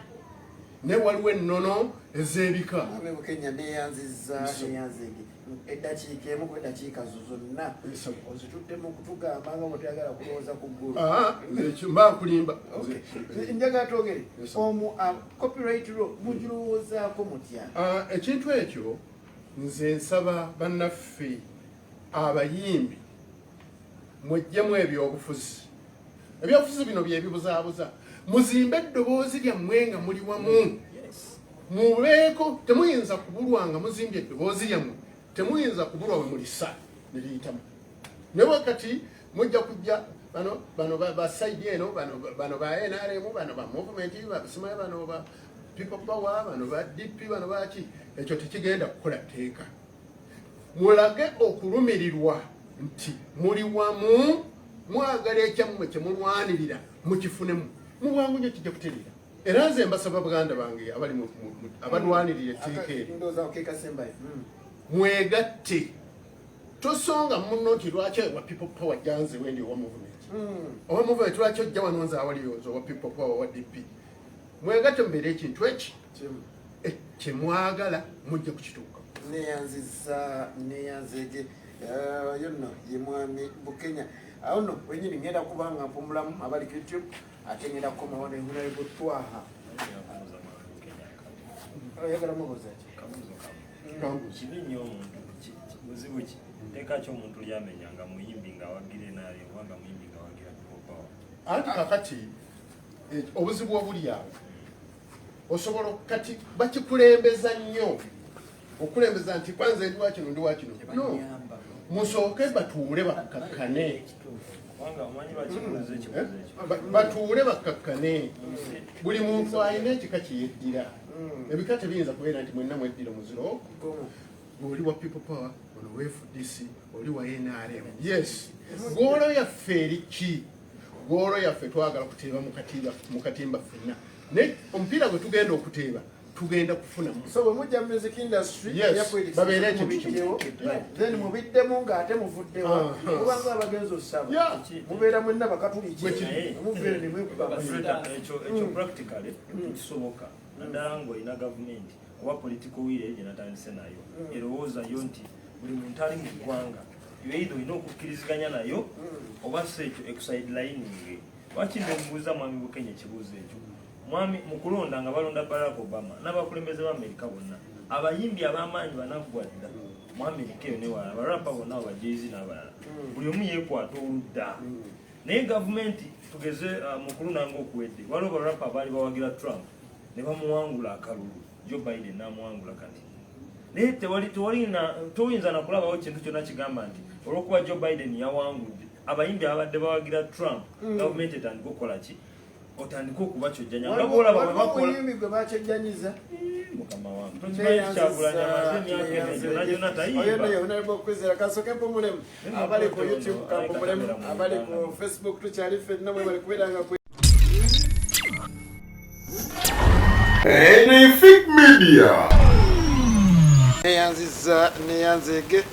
naye waliwo ennono ez'ebika. Mwami Bukenya, neyanziza, neyanzege. Eddakiika emu ku eddakiika zo zonna Yes, sir. ozituddemu kutugamba nga bwetuyagala kulowooza ku ggulu. Ah, ekyo mba nkulimba. Okay. Njagala twogere Yes, sir. omu copyright law, mugirowoozaako mutya? Ah, ekintu ekyo nze nsaba bannaffe abayimbi mweggyemu ebyobufuzi. Ebyobufuzi bino byebibuzaabuza. Muzimbe eddoboozi lyammwe nga muli wamu, mubeeko. Temuyinza kubulwa nga muzimbye eddoboozi lyammwe, temuyinza kubulwa we mulisa ne liyitamu. Naye wakati mujja kujja bano bano ba side eno, bano bano ba NRM, bano ba movement, basimayo bano ba People Power, bano ba DP, bano baki, ekyo tekigenda kukola tteeka. Mulage okulumirirwa nti muli wamu, mwagala ekyammwe kyemulwanirira mukifunemu mu bwangu nnyo, kijja kutereera. Era nze mbasaba baganda bange abali abalwanirira etteeka eryo, Ndowooza okekasembayo. mwegatte. Tosonga muno nti lwaki wa People Power janze wendi owa movement, owa movement lwaki ojja wano nze awali nze owa People Power, owa DP. Mwegatte mubeere ekintu eki Kimu. Kyemwagala mujja kukituuka. Neyanziza, neyanzege. Oyo nno ye mwami Bukenya. Awo nno wenyini ngenda kuba nga mpumulamu abali ku YouTube, ate ngenda kukomawo ne Honorable Twaha. Oyagala mubuuza ki? Kabuuzo kamu. Kambuzi. Kibi nnyo omuntu buzibu ki, teeka ki omuntu lyamenya nga muyimbi ng'awagira NRM oba nga muyimbi ng'awagira People Power? Anti kakati obuzibu obuli awo, Osobola kati bakikulembeza nnyo okulembeza nti kwanza ndi wakino ndi wakino no musooke batuule bakkakkane. Batuule bakkakkane, buli muntu alina ekika kyeyeddira. Ebika tebiyinza kubeera nti mwenna mweddira muziro. Oli wa People Power, ono wa FDC, oli wa NRM. Yes, goolo yaffe eri ki? Goolo yaffe twagala kuteeba mu katimba ffenna, naye omupiira gwe tugenda okuteeba tugenda kufunamu. So bwe mujja mu music industry Yes, ya politics, babeere ekintu mubijjewo, kimu. then mubiddemu ng'ate muvuddewa kubanga abagenzi osaba mubeera mwenna bakatuliki, Bwe kiri. muveere ne mwekuba. Ekyo practically tekisoboka, naddala ng'olina gavumenti oba political will eri gye natandise nayo erowooza yo nti buli muntu ali mu ggwanga either olina okukkiriziganya nayo oba si ekyo ekusidelining. Lwaki ndomubuuza mwami Bukenya ekibuuzo ekyo? Mwami, mu kulonda nga balonda Barack Obama n'abakulembeze ba Amerika bonna, abayimbi ab'amaanyi banaggwa dda mu Amerika eyo newala, abarapa bonna, aba Jay-Z n'abalala, buli omu yeekwata oludda. Naye gavumenti, tugeze mukulu nange okuwedde, waliwo barapa abaali bawagira Trump ne bamuwangula akalulu, Joe Biden n'amuwangula. Kati naye tewali toyinza nakulabawo kintu kyonna kigamba nti olwokuba Joe Biden yawangudde, abayimbi ababadde bawagira Trump, gavumenti etandika okukola ki? Otandike okubakyojjanya nga bwolaba bwe Waliwo bakola. omuyimbi gwe bakyejjanyiza. Mukama wange, tokimanyi Kyagulanyi amaze emyaka eno gyonna gyonna tayimba? Honorable Kwizera, kasooke mpumulemu. Abali ku YouTube kampumulemu, abali ku Facebook tukyali ffenna, mwe bali kubeera nga Anything Media. Neyanziza, neyanzeege.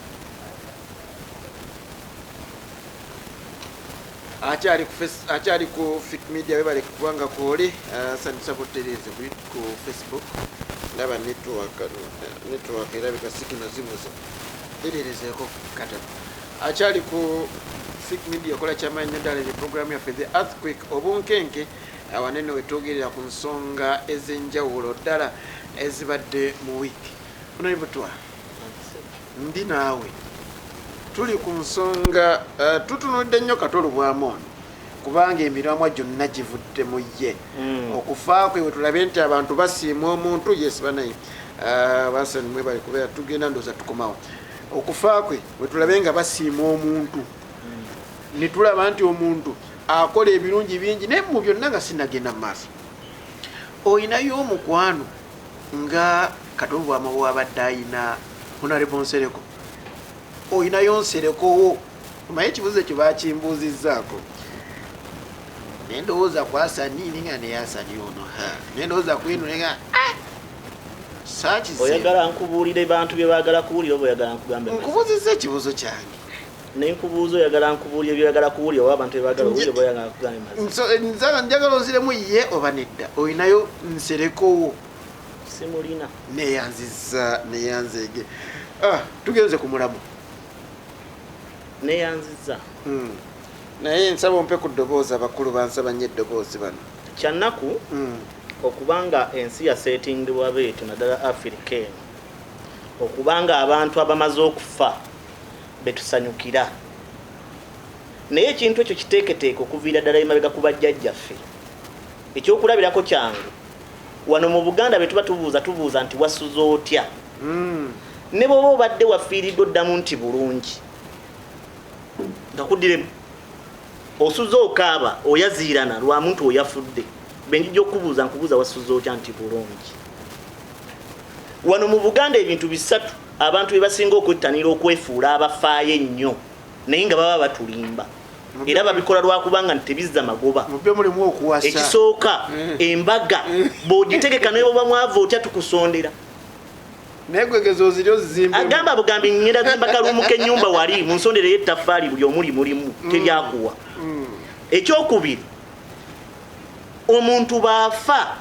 Akyali ku Fik Media, webale kubanga kwoli sandisa butereeze ku Facebook. Ndaba network erabika signal zibuze, tereerezeeko katono. Akyali ku Fik Media, okola kyamaanyi nnyo ddala. Eri programu yaffe The Earthquake, obunkenke, awanene wetwogerera ku nsonga ez'enjawulo ddala ezibadde mu wiiki. Honorable, ndi naawe, tuli ku nsonga tutunudde nnyo Kato Lubwama ono, kubanga emiramwa gyonna givudde mu ye. Okufa kwe wetulabe nti abantu basiima omuntu. Yes, banaye basani mwe bali kubeera tugenda, ndowooza tukomawo. Okufa kwe wetulabe nga basiima omuntu, ne tulaba nti omuntu akola ebirungi bingi, naye mu byonna nga sinagenda mu maaso, oyinayo omukwano nga Kato Lubwama bwabadde ayina Honorable Nsereko? Oyinayo Nserekowo? Omanyi ekibuuzo ekyo bakimbuuzizzaako, nendowooza ku Asani ninga naye Asani ono, nendowooza ku eno nenga saakize. Oyagala nkubuulire bantu bye baagala kuwulira oba oyagala nkugambe mazima? Nkubuuzizza ekibuuzo kyange. Nenkubuuza, oyagala nkubuulire byoyagala kuwulira oba abantu bye baagala owulire, oba oyagala nkugambe mazima? Njagala onziremu ye oba nedda, oyinayo Nserekowo? Simulina. Neyanziza, neyanzeege. Ah, tugenze ku mulamu. Neyanziza. Naye nsaba ompe ku ddoboozi, abakulu bansaba nnyo eddoboozi bano. Kyannaku okubanga ensi yasetingibwa beetyo, naddala Afirika eno, okubanga abantu abamaze okufa betusanyukira. Naye ekintu ekyo kiteeketeeke okuviira ddala emabega ku bajjajjaffe. Ekyokulabirako kyangu, wano mu Buganda bwe tuba tubuuza, tubuuza nti wasuze otya? Ne bw'oba obadde wafiiriddwa, oddamu nti bulungi. Nga kuddiremu osuze okaaba oyaziirana lwa muntu oyafudde, benjija okubuuza, nkubuuza wasuze otya? Nti bulungi. Wano mu Buganda ebintu bisatu abantu bye basinga okwettanira okwefuula abafaayo ennyo, naye nga baba batulimba, era babikola lwakubanga nti tebizza magoba. Mu byo mulimu okuwasa. Ekisooka, embaga. Bw'ogitegeka naye bwoba mwavu otya, tukusondera. Naye gwegeza oziri ozizimbe. Agamba bugambi, ngenda zimba kalumu k'ennyumba wali mu nsondere y'ettaffaali, buli omuli mulimu, teryakuwa. Ekyokubiri, omuntu bw'afa,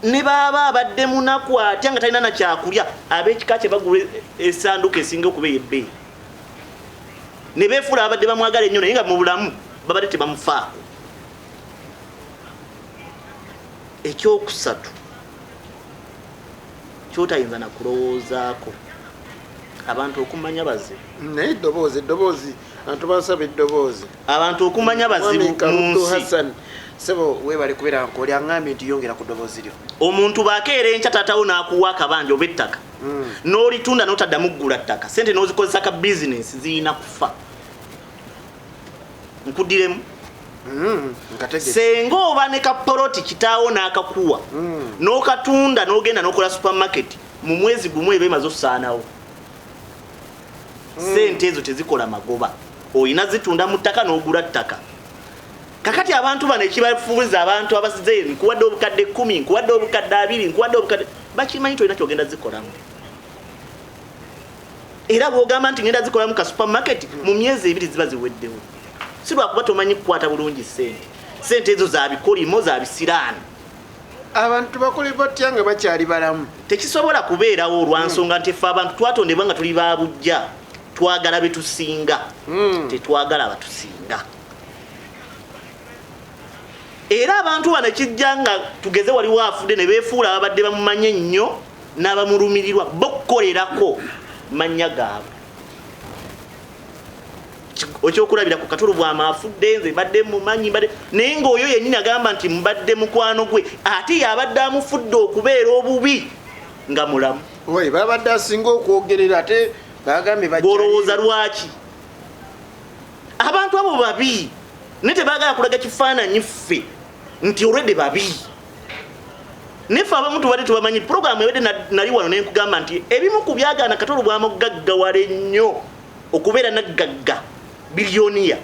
ne baaba abadde munaku atya, nga talina nakyakulya, ab'ekika kye bagula esanduuko esinga okuba ey'ebbeeyi ne beefuula abadde bamwagala ennyo, naye nga mu bulamu babadde tebamufaako. Ekyokusatu kyotayinza nakulowoozaako, abantu okumanya bazibu. Naye eddoboozi, eddoboozi, abantu bansaba eddoboozi. Abantu okumanya bazibu Mwami mu Kalutu nsi. Hassan. Sebo webale kubeera nkooli aŋŋambye nti yongera ku ddoboozi lyo. Omuntu bw'akeera enkya taatawo n'akuwa akabanja oba ettaka n'olitunda n'otaddamu kugula ttaka, sente n'ozikozesa ka bizinensi zirina kufa. Nkuddiremu. Senga oba ne kapoloti kitaawo n'akakuwa n'okatunda n'ogenda n'okola supermarket, mu mwezi gumu eba emaze osaanawo. Sente ezo tezikola magoba, olina zitunda mu ttaka n'ogula ttaka. Kakati abantu bano ekibafuuza abantu abasize, nkuwadde obukadde 10, nkuwadde obukadde 20, nkuwadde obukadde, bakimanyi tolina kyogenda zikolamu. Era bw'ogamba nti ngenda zikolamu ka supermarket, mu myezi 2 ziba ziweddewo. Si lwakuba tomanyi kukwata bulungi ssente. Ssente ezo za bikolimo, za bisiraani. Abantu bakole batya nga bakyali balamu? Tekisobola kubeerawo olwa nsonga nti ffe abantu twatondebwa nga tuli ba bujja, twagala be tusinga, tetwagala batusinga. Era abantu bano kijja nga tugeze waliwo afudde ne beefuula ababadde bamumanye ennyo n'abamulumirirwa bokkolerako mannya gaabwe. Ekyokulabira ku Katulu bwama afudde, nze mbadde mumanyi, mbadde naye ng'oyo yennyini agamba nti mbadde mukwano gwe, ate yabadde amufudde okubeera obubi nga mulamu. Oye babadde asinga okwogerera ate bagambye bw'olowooza lwaki abantu abo babi naye tebaagala kulaga kifaananyi ffe nti olwedde babi. Naye ffe abamu tubadde tubamanyi. Puroguramu ebadde nali wano nenkugamba nti ebimu ku byagaana Katolo bwamugaggawala ennyo okubeera naggagga billionaire,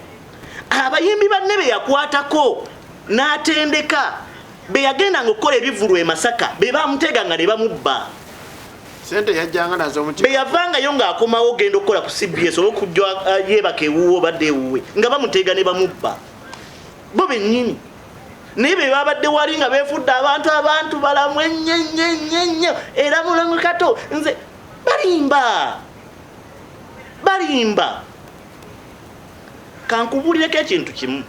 abayimbi banne be yakwatako n'atendeka be yagendanga okukola ebivvulu e Masaka be bamuteganga ne bamubba. Sente yajjanga nazo omutima. Be yavangayo ng'akomawo ogenda okukola ku CBS oba okujja yeebaka ewuwe obadde ewuwe nga bamutega ne bamubba bo bennyini. Naye be babadde wali nga beefudde abantu abantu balamu ennyo ennyo ennyo ennyo era mulamu Kato nze balimba balimba. Kankubuulireko ekintu kimu.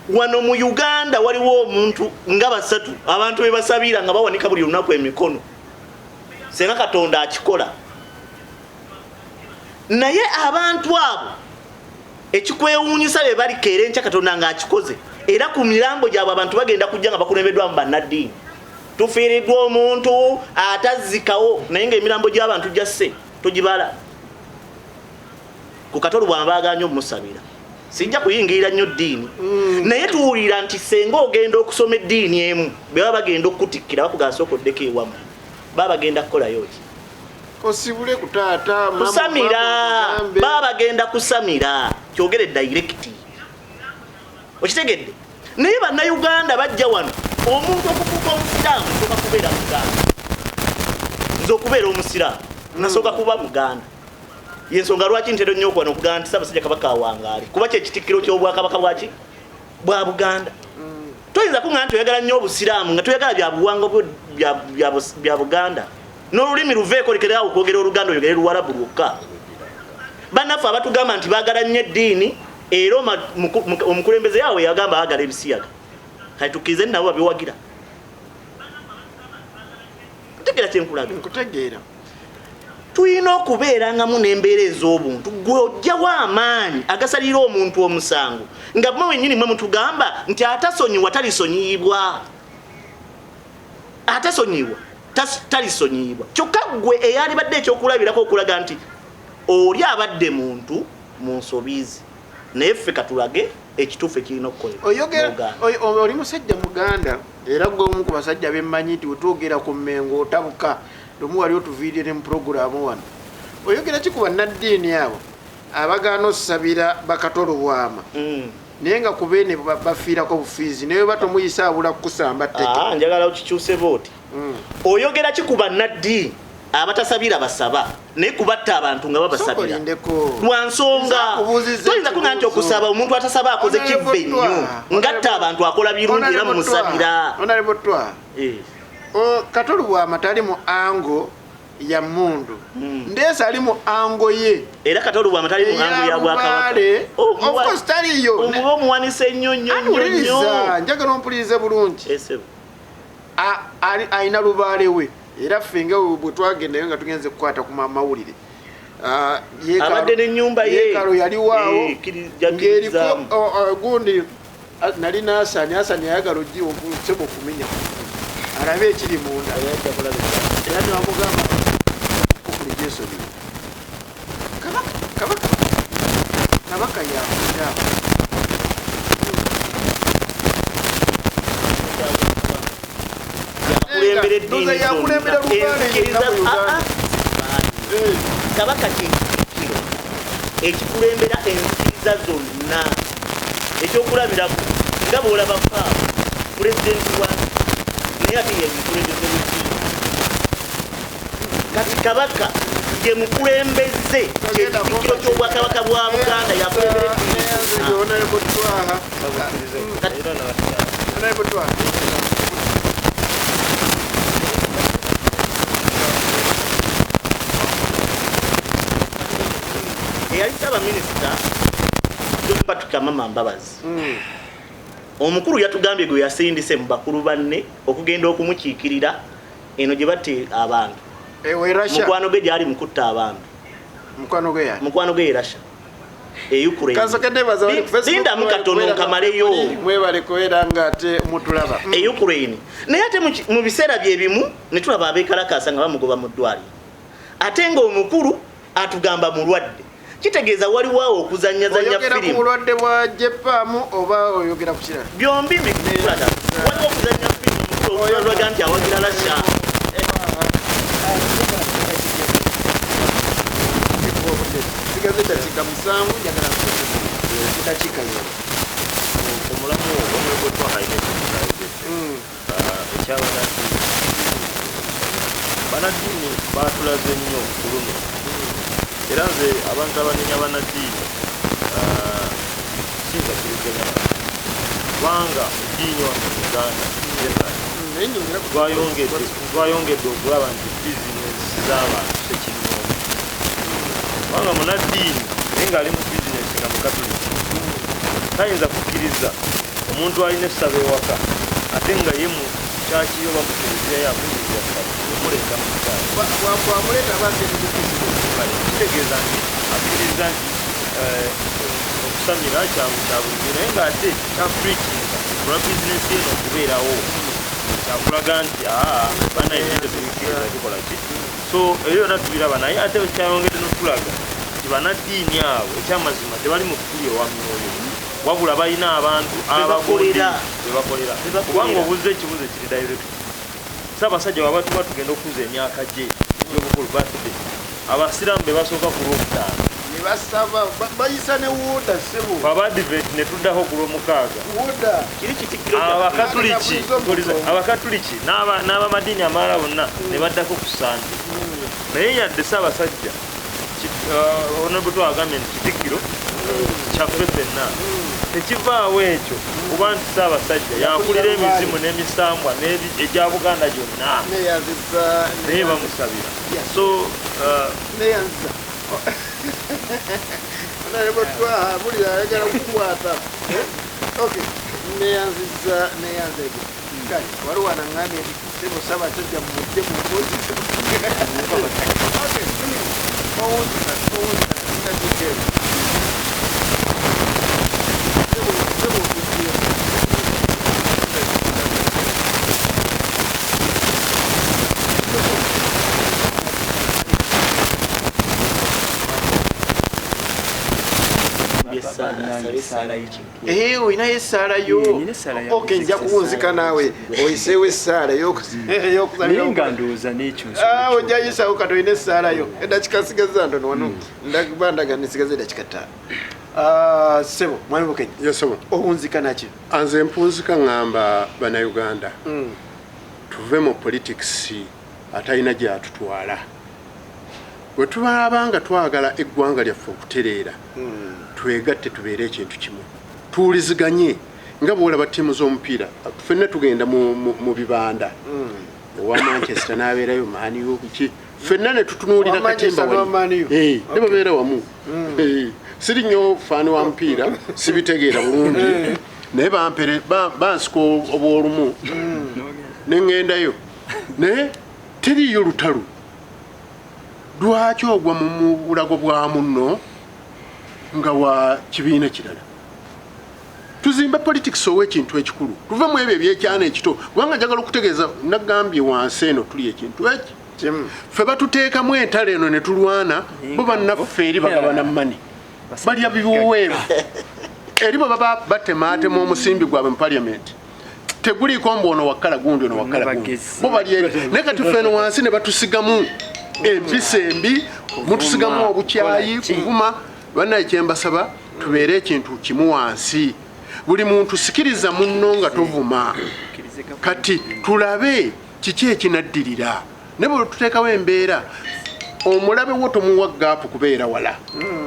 Wano mu Uganda waliwo omuntu nga basatu abantu be basabira nga bawanika buli lunaku emikono, senga Katonda akikola. Naye abantu abo ekikwewuunyisa be balikeera enkya Katonda ng'akikoze, era ku mirambo gyabwe abantu bagenda kujja nga bakulembeddwamu bannaddiini. Tufiiriddwa omuntu atazzikawo, naye ng'emirambo gy'abantu gyasse togibala. Ku Katolu bw'ambaagaanye omusabira, sijja kuyingirira nnyo ddiini, naye tuwulira nti senga ogenda okusoma eddiini emu bwe baba bagenda okukutikkira bakugamba sooka oddeko ewamu, baba bagenda kukolayo ki? Osibule ku taata kusamira, baba bagenda kusamira, kyogere direct, okitegedde. Naye bannayuganda bajja wano omuntu okufuuka omusiraamu nsooka kubeera muganda. Nze okubeera omusiraamu nasooka kuba muganda. Yensonga lwaki ntera nnyo okuwano okugamba nti Ssaabasajja Kabaka awangaale, kuba kyekitikkiro ky'obwakabaka bwaki bwa Buganda. Toyinza kuŋŋamba nti oyagala nnyo obusiraamu nga toyagala bya buwangwa bya Buganda, n'olulimi luveeko lekeraawo okwogera Oluganda oyogere Luwarabu lwokka. Bannaffe abatugamba nti baagala nnyo eddiini, era omukulembeze yawe yagamba baagala ebisiyaga, kati tukkirize nabo babiwagira. Ntegeera kyenkulaga? Nkutegeera. Tulina okubeerangamu n'embeera ez'obuntu. Gwe ojjawo amaanyi agasalira omuntu omusango nga mwe wennyini mwe mutugamba nti atasonyiwa talisonyiyibwa, atasonyiwa talisonyiyibwa. Kyokka ggwe eyalibadde ekyokulabirako okulaga nti oli abadde muntu mu nsobi ze, naye ffe katulage ekituufu ekirina okukolebwa. Oyogera oli musajja muganda, era gwe omu ku basajja bemmanyi nti wetwogera ku Mmengo otabuka. Lumu wali otuviirye ne mu puroguraamu wano. Oyogera ki ku bannaddiini abo abagaana osabira bakatolo bwama naye nga ku beene bafiirako bufiizi, naye oba tomuyise abula kukusamba tteke? Njagala okikyuse booti. Oyogera ki ku bannaddiini abatasabira basaba naye kubatta abantu nga babasabira? Lwa nsonga toyinza kuŋŋamba nti okusaba omuntu atasaba akoze kivve nnyo, ngatta abantu akola birungi era mumusabira. Katolu bwama tali mu ango ya mundu, ndeesa ali mu ango ye. Era Katolu bwama tali mu ango ya bwakabaka. Of course taliyo. Omuba omuwanise nnyo nnyo nnyo nnyo. Njagala ompulirize bulungi. Alina lubaale we, era ffe nga bwe twagendayo nga tugenze kukwata ku mawulire, abadde n'ennyumba ye yeekalo yaliwaawo ng'eriko gundi. Nali n'Asani, Asani yayagala ogiwa omusebo okumenya alabe ekiri munda, era ne bamugamba okuli gyesonyiwe. Kabaka, Kabaka, Kabaka yakulira. Yakulembera eddiini. Ndoza yakulembera Zonna. Lubaale Enzikiriza- yekka mu Uganda. Ah, ah. Kabaka kyekitikkiro ekikulembera enzikiriza zonna. Ekyokulabirako, nga bwolaba paapa pulezidenti wa, naye ate ye mukulembeze w'eddiini. Kati Kabaka ye mukulembeze, kyekitikkiro ky'obwakabaka bwa Buganda, yakulembera eddiini zonna. Honorable Twaha. Honorable Twaha. Eyali ssaabaminisita John Patrick Amama Mbabazi, omukulu yatugambye gwe yasindise mu bakulu banne okugenda okumukiikirira eno gye batta abantu. Ewe Russia. Mukwano gwe gyali mukutta abantu. Mukwano gwe yani? Mukwano gwe e Russia, e Ukraine. Kasoke nebaza bali ku Facebook. Lindamu katono nkamaleyo. Mwebale kubeera nga ate mutulaba. E Ukraine. Naye ate mu biseera bye bimu ne tulaba abeekalakaasa nga bamugoba mu ddwaliro, ate ng'omukulu atugamba mulwadde. Kitegeeza waliwo awo okuzannyazannya Oyogera ku firimu. bulwadde bwa Jepaamu oba oyogera ku kirala? Byombi mbikulaga, waliwo okuzannya firimu, omukulu olwaga nti awagira Russia. Sigaze eddakiika 7, njagala eddakiika yo. Omulamu Honorable Twaha alina ekintu ekyabanaddiini. Banaddiini batulaze nnyo ku luno, era nze abantu abanenya banaddiini siyinza kiriziganya nabo, kubanga eddiini wano mu Uganda generally Naye nyongera ku twayongedde okulaba nti bizinesi z'abantu sekinnoomu, kubanga munaddiini naye ng'ali mu bizinesi nga mukatuliki tayinza kukkiriza omuntu alina essabo ewaka ate nga ye mu kyaki oba mu kereziya yakunyirira ssabo omuleeta mu kyaki. Bwamuleeta aba agenda ku bizinesi. Kitegeeza nti akkiriza nti okusamira kya bulijjo, naye ng'ate kyapreachinga olwa bizinesi eno okubeerawo, kyakulaga nti aa banaye tetubikkiriza tukola ki. So ebyo byonna tubiraba, naye ate kyayongedde notulaga nti banaddiini abo ekyamazima tebali mu kutulyowa myoyo, wabula balina abantu abagondi Bebakolera. bebakolera. Bebakolera. Kubanga obuuza ekibuuzo ekiri direct, Ssaabasajja waba tuba tugenda okukuza emyaka gye egy'obukulu, birthday, abasiraamu be basooka ku Lwokutaano. Ne basaba, bayisa ne wuuda ssebo. Abadiventi ne tuddako ku Lwomukaaga. Wuuda. Kiri kitikkiro kyaffe. Abakatuliki, abakatuliki n'abamadiini amalala bonna ne baddako ku Sande. Naye yadde Ssaabasajja Honorable twagambye nti kitikkiro kyaffe ffenna, tekivaawo ekyo kuba nti Ssaabasajja yakulira emizimu n'emisambwa egya Buganda gyonna. Neyanziza. Naye bamusabira. Yes. So Neyanziza. Honorable Twaha, buli ayagala kukwata. Okay, neyanziza, neyanzege. Kale waliwo anaŋŋambye nti sebo Ssaabasajja mujje mu mbuzi. Okay, owunzika, owunzika dakiika eno. Sebo, sebo, otujjeyo. Asaba essaala y'ekintu. Eh, olinayo essaala yo? Eh, nina essaala ya Okay, nja kuwunzika naawe oyiseewo essaala ey'okusabira. Naye nga ndowooza n'ekyo Ah, ojja yisawo kati olina essaala yo. Eddakiika nsigaza ntono wano, ndakuba ndaga nsigaza eddakiika 5. Ah, ssebo mwami Bukenya. Yes, sir. Owunzika naki? Anze mpunzika ŋŋamba Bannayuganda tuve mu politics atalina gyatutwala. Bwe tubalaba nga twagala eggwanga lyaffe okutereera, twegatte tubeere ekintu kimu, tuwuliziganye nga bwolaba ttiimu z'omupiira. Ffenna tugenda mu bibanda, owa Manchester n'abeerayo, Man U, biki, ffenna ne tutunuulira Owa Manchester katemba n'owa Man U. wali. Eh, ne babeera wamu. Eh, siri nnyo fan wa mupiira, sibitegeera bulungi, naye bansika obwolumu ne ŋŋendayo, naye teriiyo lutalo. Lwaki ogwa mu bulago bwa munno nga wa kibiina kirala? Tuzimbe politics ow'ekintu ekikulu, tuve mu ebyo ebyekyana ekito, kubanga njagala okutegeeza, nagambye wansi eno tuli ekintu eki ffe batuteekamu entalo eno ne tulwana, bo bannaffe eri bagabana mani, balya biweeru eri, bwe baba batemaatema omusimbi gwabwe mu parliament teguliiko mbu ono wakkala gundi, ono wakkala gundi, Bagezi. bo bali eri. Naye kati ffe eno wansi ne batusigamu empisa embi, mutusigamu obukyayi, kuvuma. Bannaye, kyembasaba, tubeere ekintu kimu wansi, buli muntu sikiriza munno nga tovuma. Kati tulabe kiki ekinaddirira, naye bwe tuteekawo embeera, omulabe wo tomuwa gap kubeera wala,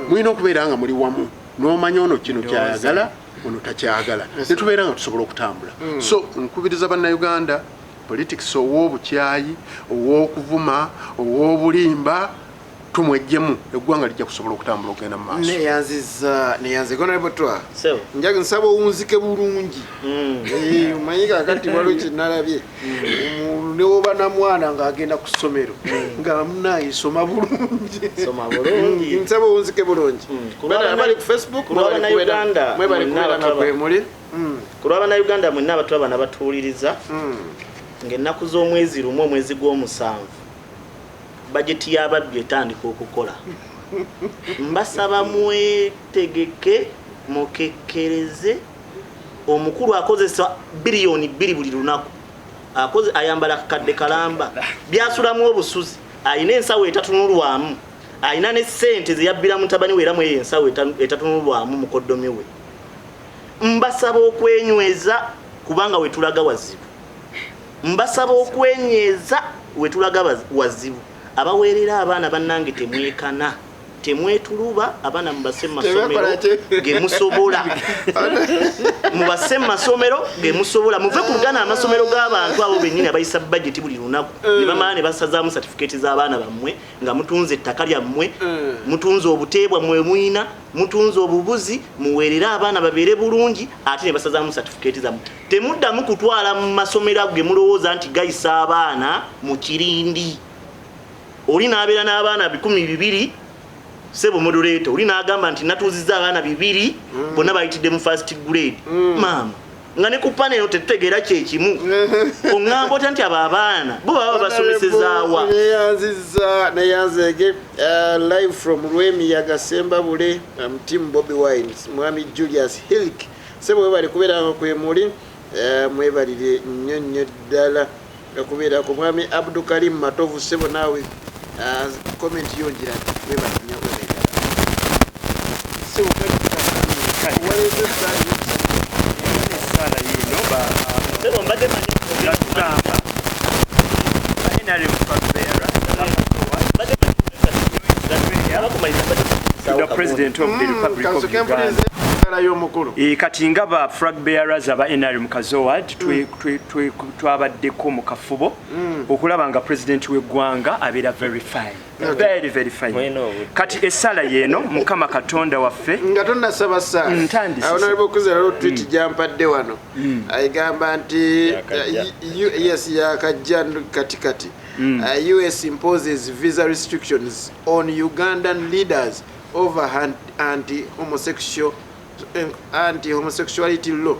mulina okubeera nga muli wamu, n'omanya ono kino kyayagala, ono takyagala, netubeera nga tusobola okutambula. So nkubiriza Bannayuganda, politics ow'obukyayi, ow'okuvuma, ow'obulimba, tumwejjemu, eggwanga lijja kusobola okutambula okugenda mu maaso. Neyanziza, neyanze, Honorable Twa. Sebo. Njaga nsaba owunzike bulungi. Omanyi kakati waliwo kyenalabye, omuntu newoba na mwana ng'agenda ku ssomero nga munaye, soma bulungi. Soma bulungi. Nsaba owunzike bulungi. Ku Bana abali ku Facebook, ku lwa mwebale kubeera- Bannayuganda mwebale mwenna kubeera nga abatulaba. kwe muli. Ku lw'Abannayuganda mwenna abatulaba n'abatuwuliriza, ng'ennaku z'omwezi 1 omwezi gw'omusanvu bajeti y'ababbi etandika okukola, mbasaba mwetegeke, mukekkereze. Omukulu akozesa biliyoni 2 buli lunaku. Akoze ayambala kakadde kalamba, byasulamu obusuzi, alina ensawo etatunulwamu, alina ne ssente zeyabbira mutabani we, era mweyo ensawo etatunulwamu mukoddomi we. Mbasaba okwenyweza kubanga wetulaga wazibu. Mbasaba okwenyweza, wetulaga wazibu. Abaweerera abaana, bannange, temwekana, temwetuluba. Abaana mubase mu masomero Tebakola ki? gemusobola, mubase mu masomero gemusobola, muve ku gana amasomero g'abantu abo bennyini abayisa bajeti buli lunaku ne bamala ne basazaamu satifikeeti z'abaana bammwe, nga mutunze ettaka lyammwe, mutunze obute bwammwe mwina, mutunze obubuzi. Muweerere abaana babeere bulungi, ate ne basazaamu satifikeeti zammwe. Temuddamu kutwala mu masomero ago ge mulowooza nti gayisa abaana mu kirindi. Oli n'abeera n'abaana 200, sebo moderator, oli n'agamba nti natuuzizza abaana bibiri, bonna bayitidde mu first grade. Maama, nga ne ku panel tetutegeera kyekimu, oŋŋamba otya nti abo abaana bo baba basomesezaawa? Neyanziza, neyanzege. Live from Lwemiyaga, Sembabule, team Bobi Wine, mwami Julius Hilk, sebo webali kubeera nga kwe muli. Mwebalire nnyo nnyo ddala okubeerako. Mwami Abdukarim Matovu, sebo naawe, comment yongira, webali nnyo, webali ddala. Waleese essaala. Essaala yiino. Sebo, mbadde manyi Yatugamba NRM flag bearer mbadde manyi abakumaliza mbadde to the President of the Republic of Kansoke Uganda. mpulirize essaala y'omukulu. Kati nga ba flag bearers aba NRM Kazo Ward, twabaddeko mu kafubo okulaba nga president w'eggwanga abeera very fine, very very fine. Mulina obudde. Kati essala yeeno: Mukama Katonda waffe. Nga tonnasaba ssaala, Ntandise. Honorable Kuzera, lwo tweet gyampadde wano egamba nti Yakajja. Yes, yakajja kati kati. US imposes visa restrictions on Ugandan leaders over anti homosexuality law.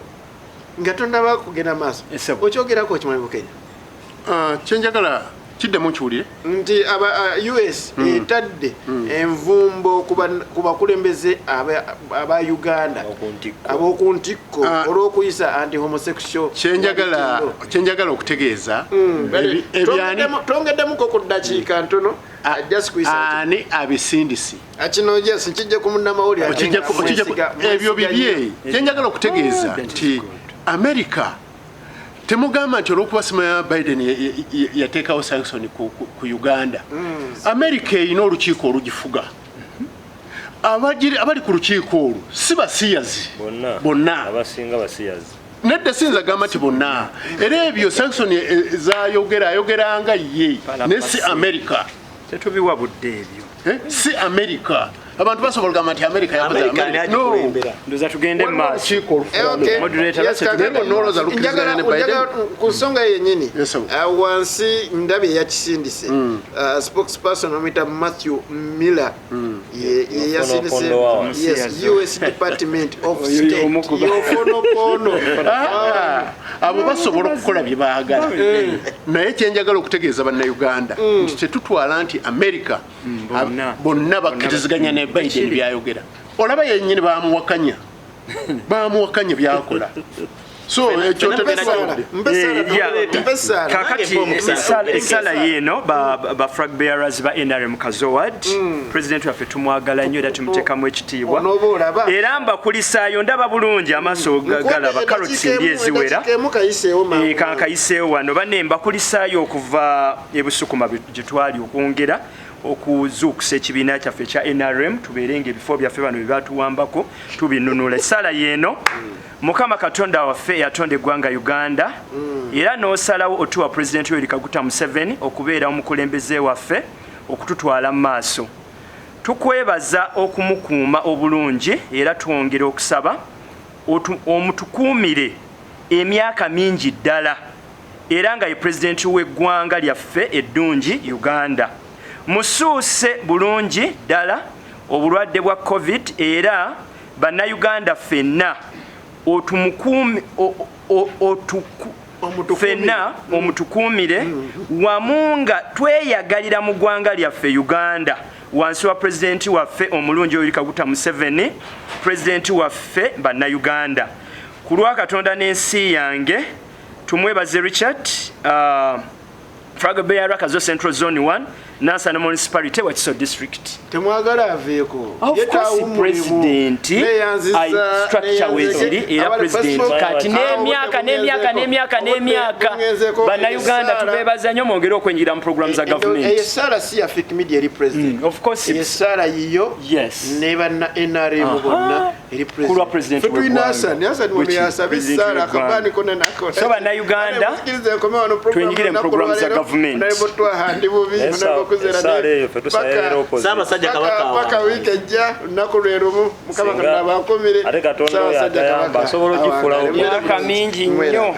Nga tonnaba kugenda maaso, Esebo. okyogerako okimanyi Bukenya? Ah, kyenjagala kiddemu nkiwulire. Nti aba US etadde envumbo ku bakulembeze aba Uganda Ab'oku ntikko. ab'oku ntikko Ah. olw'okuyisa anti homosexual Kyenjagala okutegeeza ebyani Tongeddemu ku ddakiika ntono, just kuyisa. Ani abisindisi? Kino yes, nkijje ku munnamawulire ate nga Ebyo mwesiga bibye. nnyo. Kyenjagala okutegeeza That is nti good. America temugamba nti olwokuba simaya Biden yateekawo sanction ku Uganda. America erina olukiiko olugifuga. Abali ku lukiiko olwo si basiyazi bonna. Bonna. Abasinga basiyazi. Nedda, sinza gamba nti bonna. Era ebyo sanction zayogera, ayogeranga ye, ne si America. Tetubiwa budde ebyo. Eh, si America. Abantu basobola okugamba nti America yakoze. America America- ani No. agikulembera? Ndoza tugende mu Waliwo maaso. olukiiko olufuga Eh, okay. America. Moderator, Yes, lwaki kakati Naye bw'onolowooza lukkiriziganya ne Biden. Njagala ku nsonga yennyini. Yes, sir. Wansi ndabye yakisindise. Spokesperson omuyita Matthew Miller. Ye yasindise. Yofonopono wa Yes, Yes. US Department of Oyo State. omukuba. Yofonopono. Ah, abo basobola okukola bye baagala, naye kyenjagala okutegeeza Bannayuganda nti tetutwala nti America Bonna. bonna bakkiriziganya ne Biden byayogera. Olaba yennyini bamuwakanya, bamuwakanya byakola, so ekyo tetusobodde. Eh, yeah. Mpesaala. Kakati Nange mpa omukisa. esala yeeno ba flag bearers ba NRM Kazowad, president waffe tumwagala nnyo era tumuteekamu ekitiibwa. Onooba olaba. Era mbakulisaayo, ndaba bulungi, amaaso galaba, carrots ndi eziwera. Eddakiika emu kayiseewo mangu. Eh, kankayiseewo wano. Banne, mbakulisaayo okuva ebusukuma gye twali okwongera okuzuukusa ekibiina kyaffe ekya NRM, tubeere nga ebifo byaffe bano bye batuwambako tubinunula. Essaala yeeno: Mukama Katonda waffe yatonda eggwanga Uganda, era n'osalawo otuwa Pulezidenti Yoweri Kaguta Museveni okubeera omukulembeze waffe okututwala mu maaso. Tukwebaza okumukuuma obulungi, era twongera okusaba omutukuumire emyaka mingi ddala, era nga ye pulezidenti w'eggwanga lyaffe eddungi Uganda. Musuuse bulungi ddala obulwadde bwa COVID, era Bannayuganda ffenna otumukuumi ffenna omutukuumire wamu nga tweyagalira mu ggwanga lyaffe Uganda wansi wa pulezidenti waffe omulungi Yoweri Kaguta Museveni, pulezidenti waffe Bannayuganda. Ku lwa Katonda n'ensi yange, tumwebaze Richard, flag bearer, Kazo Central Zone 1, Nansana Municipality, Wakiso District. Temwagala aveeko? Of course, president structure weziri, era president kati n'emyaka n'emyaka n'emyaka n'emyaka. Bannayuganda tubeebaza nnyo, mwongere okwenyigira mu program za Eyo gavumenti. essaala si ya Fik Media eri president. Of course. Eyo essaala yiyo Yes. ne banna NRM bonna eri. Ku lwa president Ffe tulina w'eggwanga. Hassan, Hassan wano Which yasaba president essaala w'eggwanga. akabaani konna nakola. So Bannayuganda, Musikirize nkome wano program twenyigire mu olunaku program za olwaleero. gavumenti. Honorable Twaha, ndi bubi, Honorable Kuzera Essaala eyo ffe tusabira paka- opposite. Ssaabasajja Kabaka Paka awangaale. wiiki ejja, olunaku lwe lumu. Mukama Singa- Katonda abankumire. ate Katonda oyo Ssaabasajja atayamba, Kabaka asobola ogifulawo. awangaale. Myaka mingi nnyo.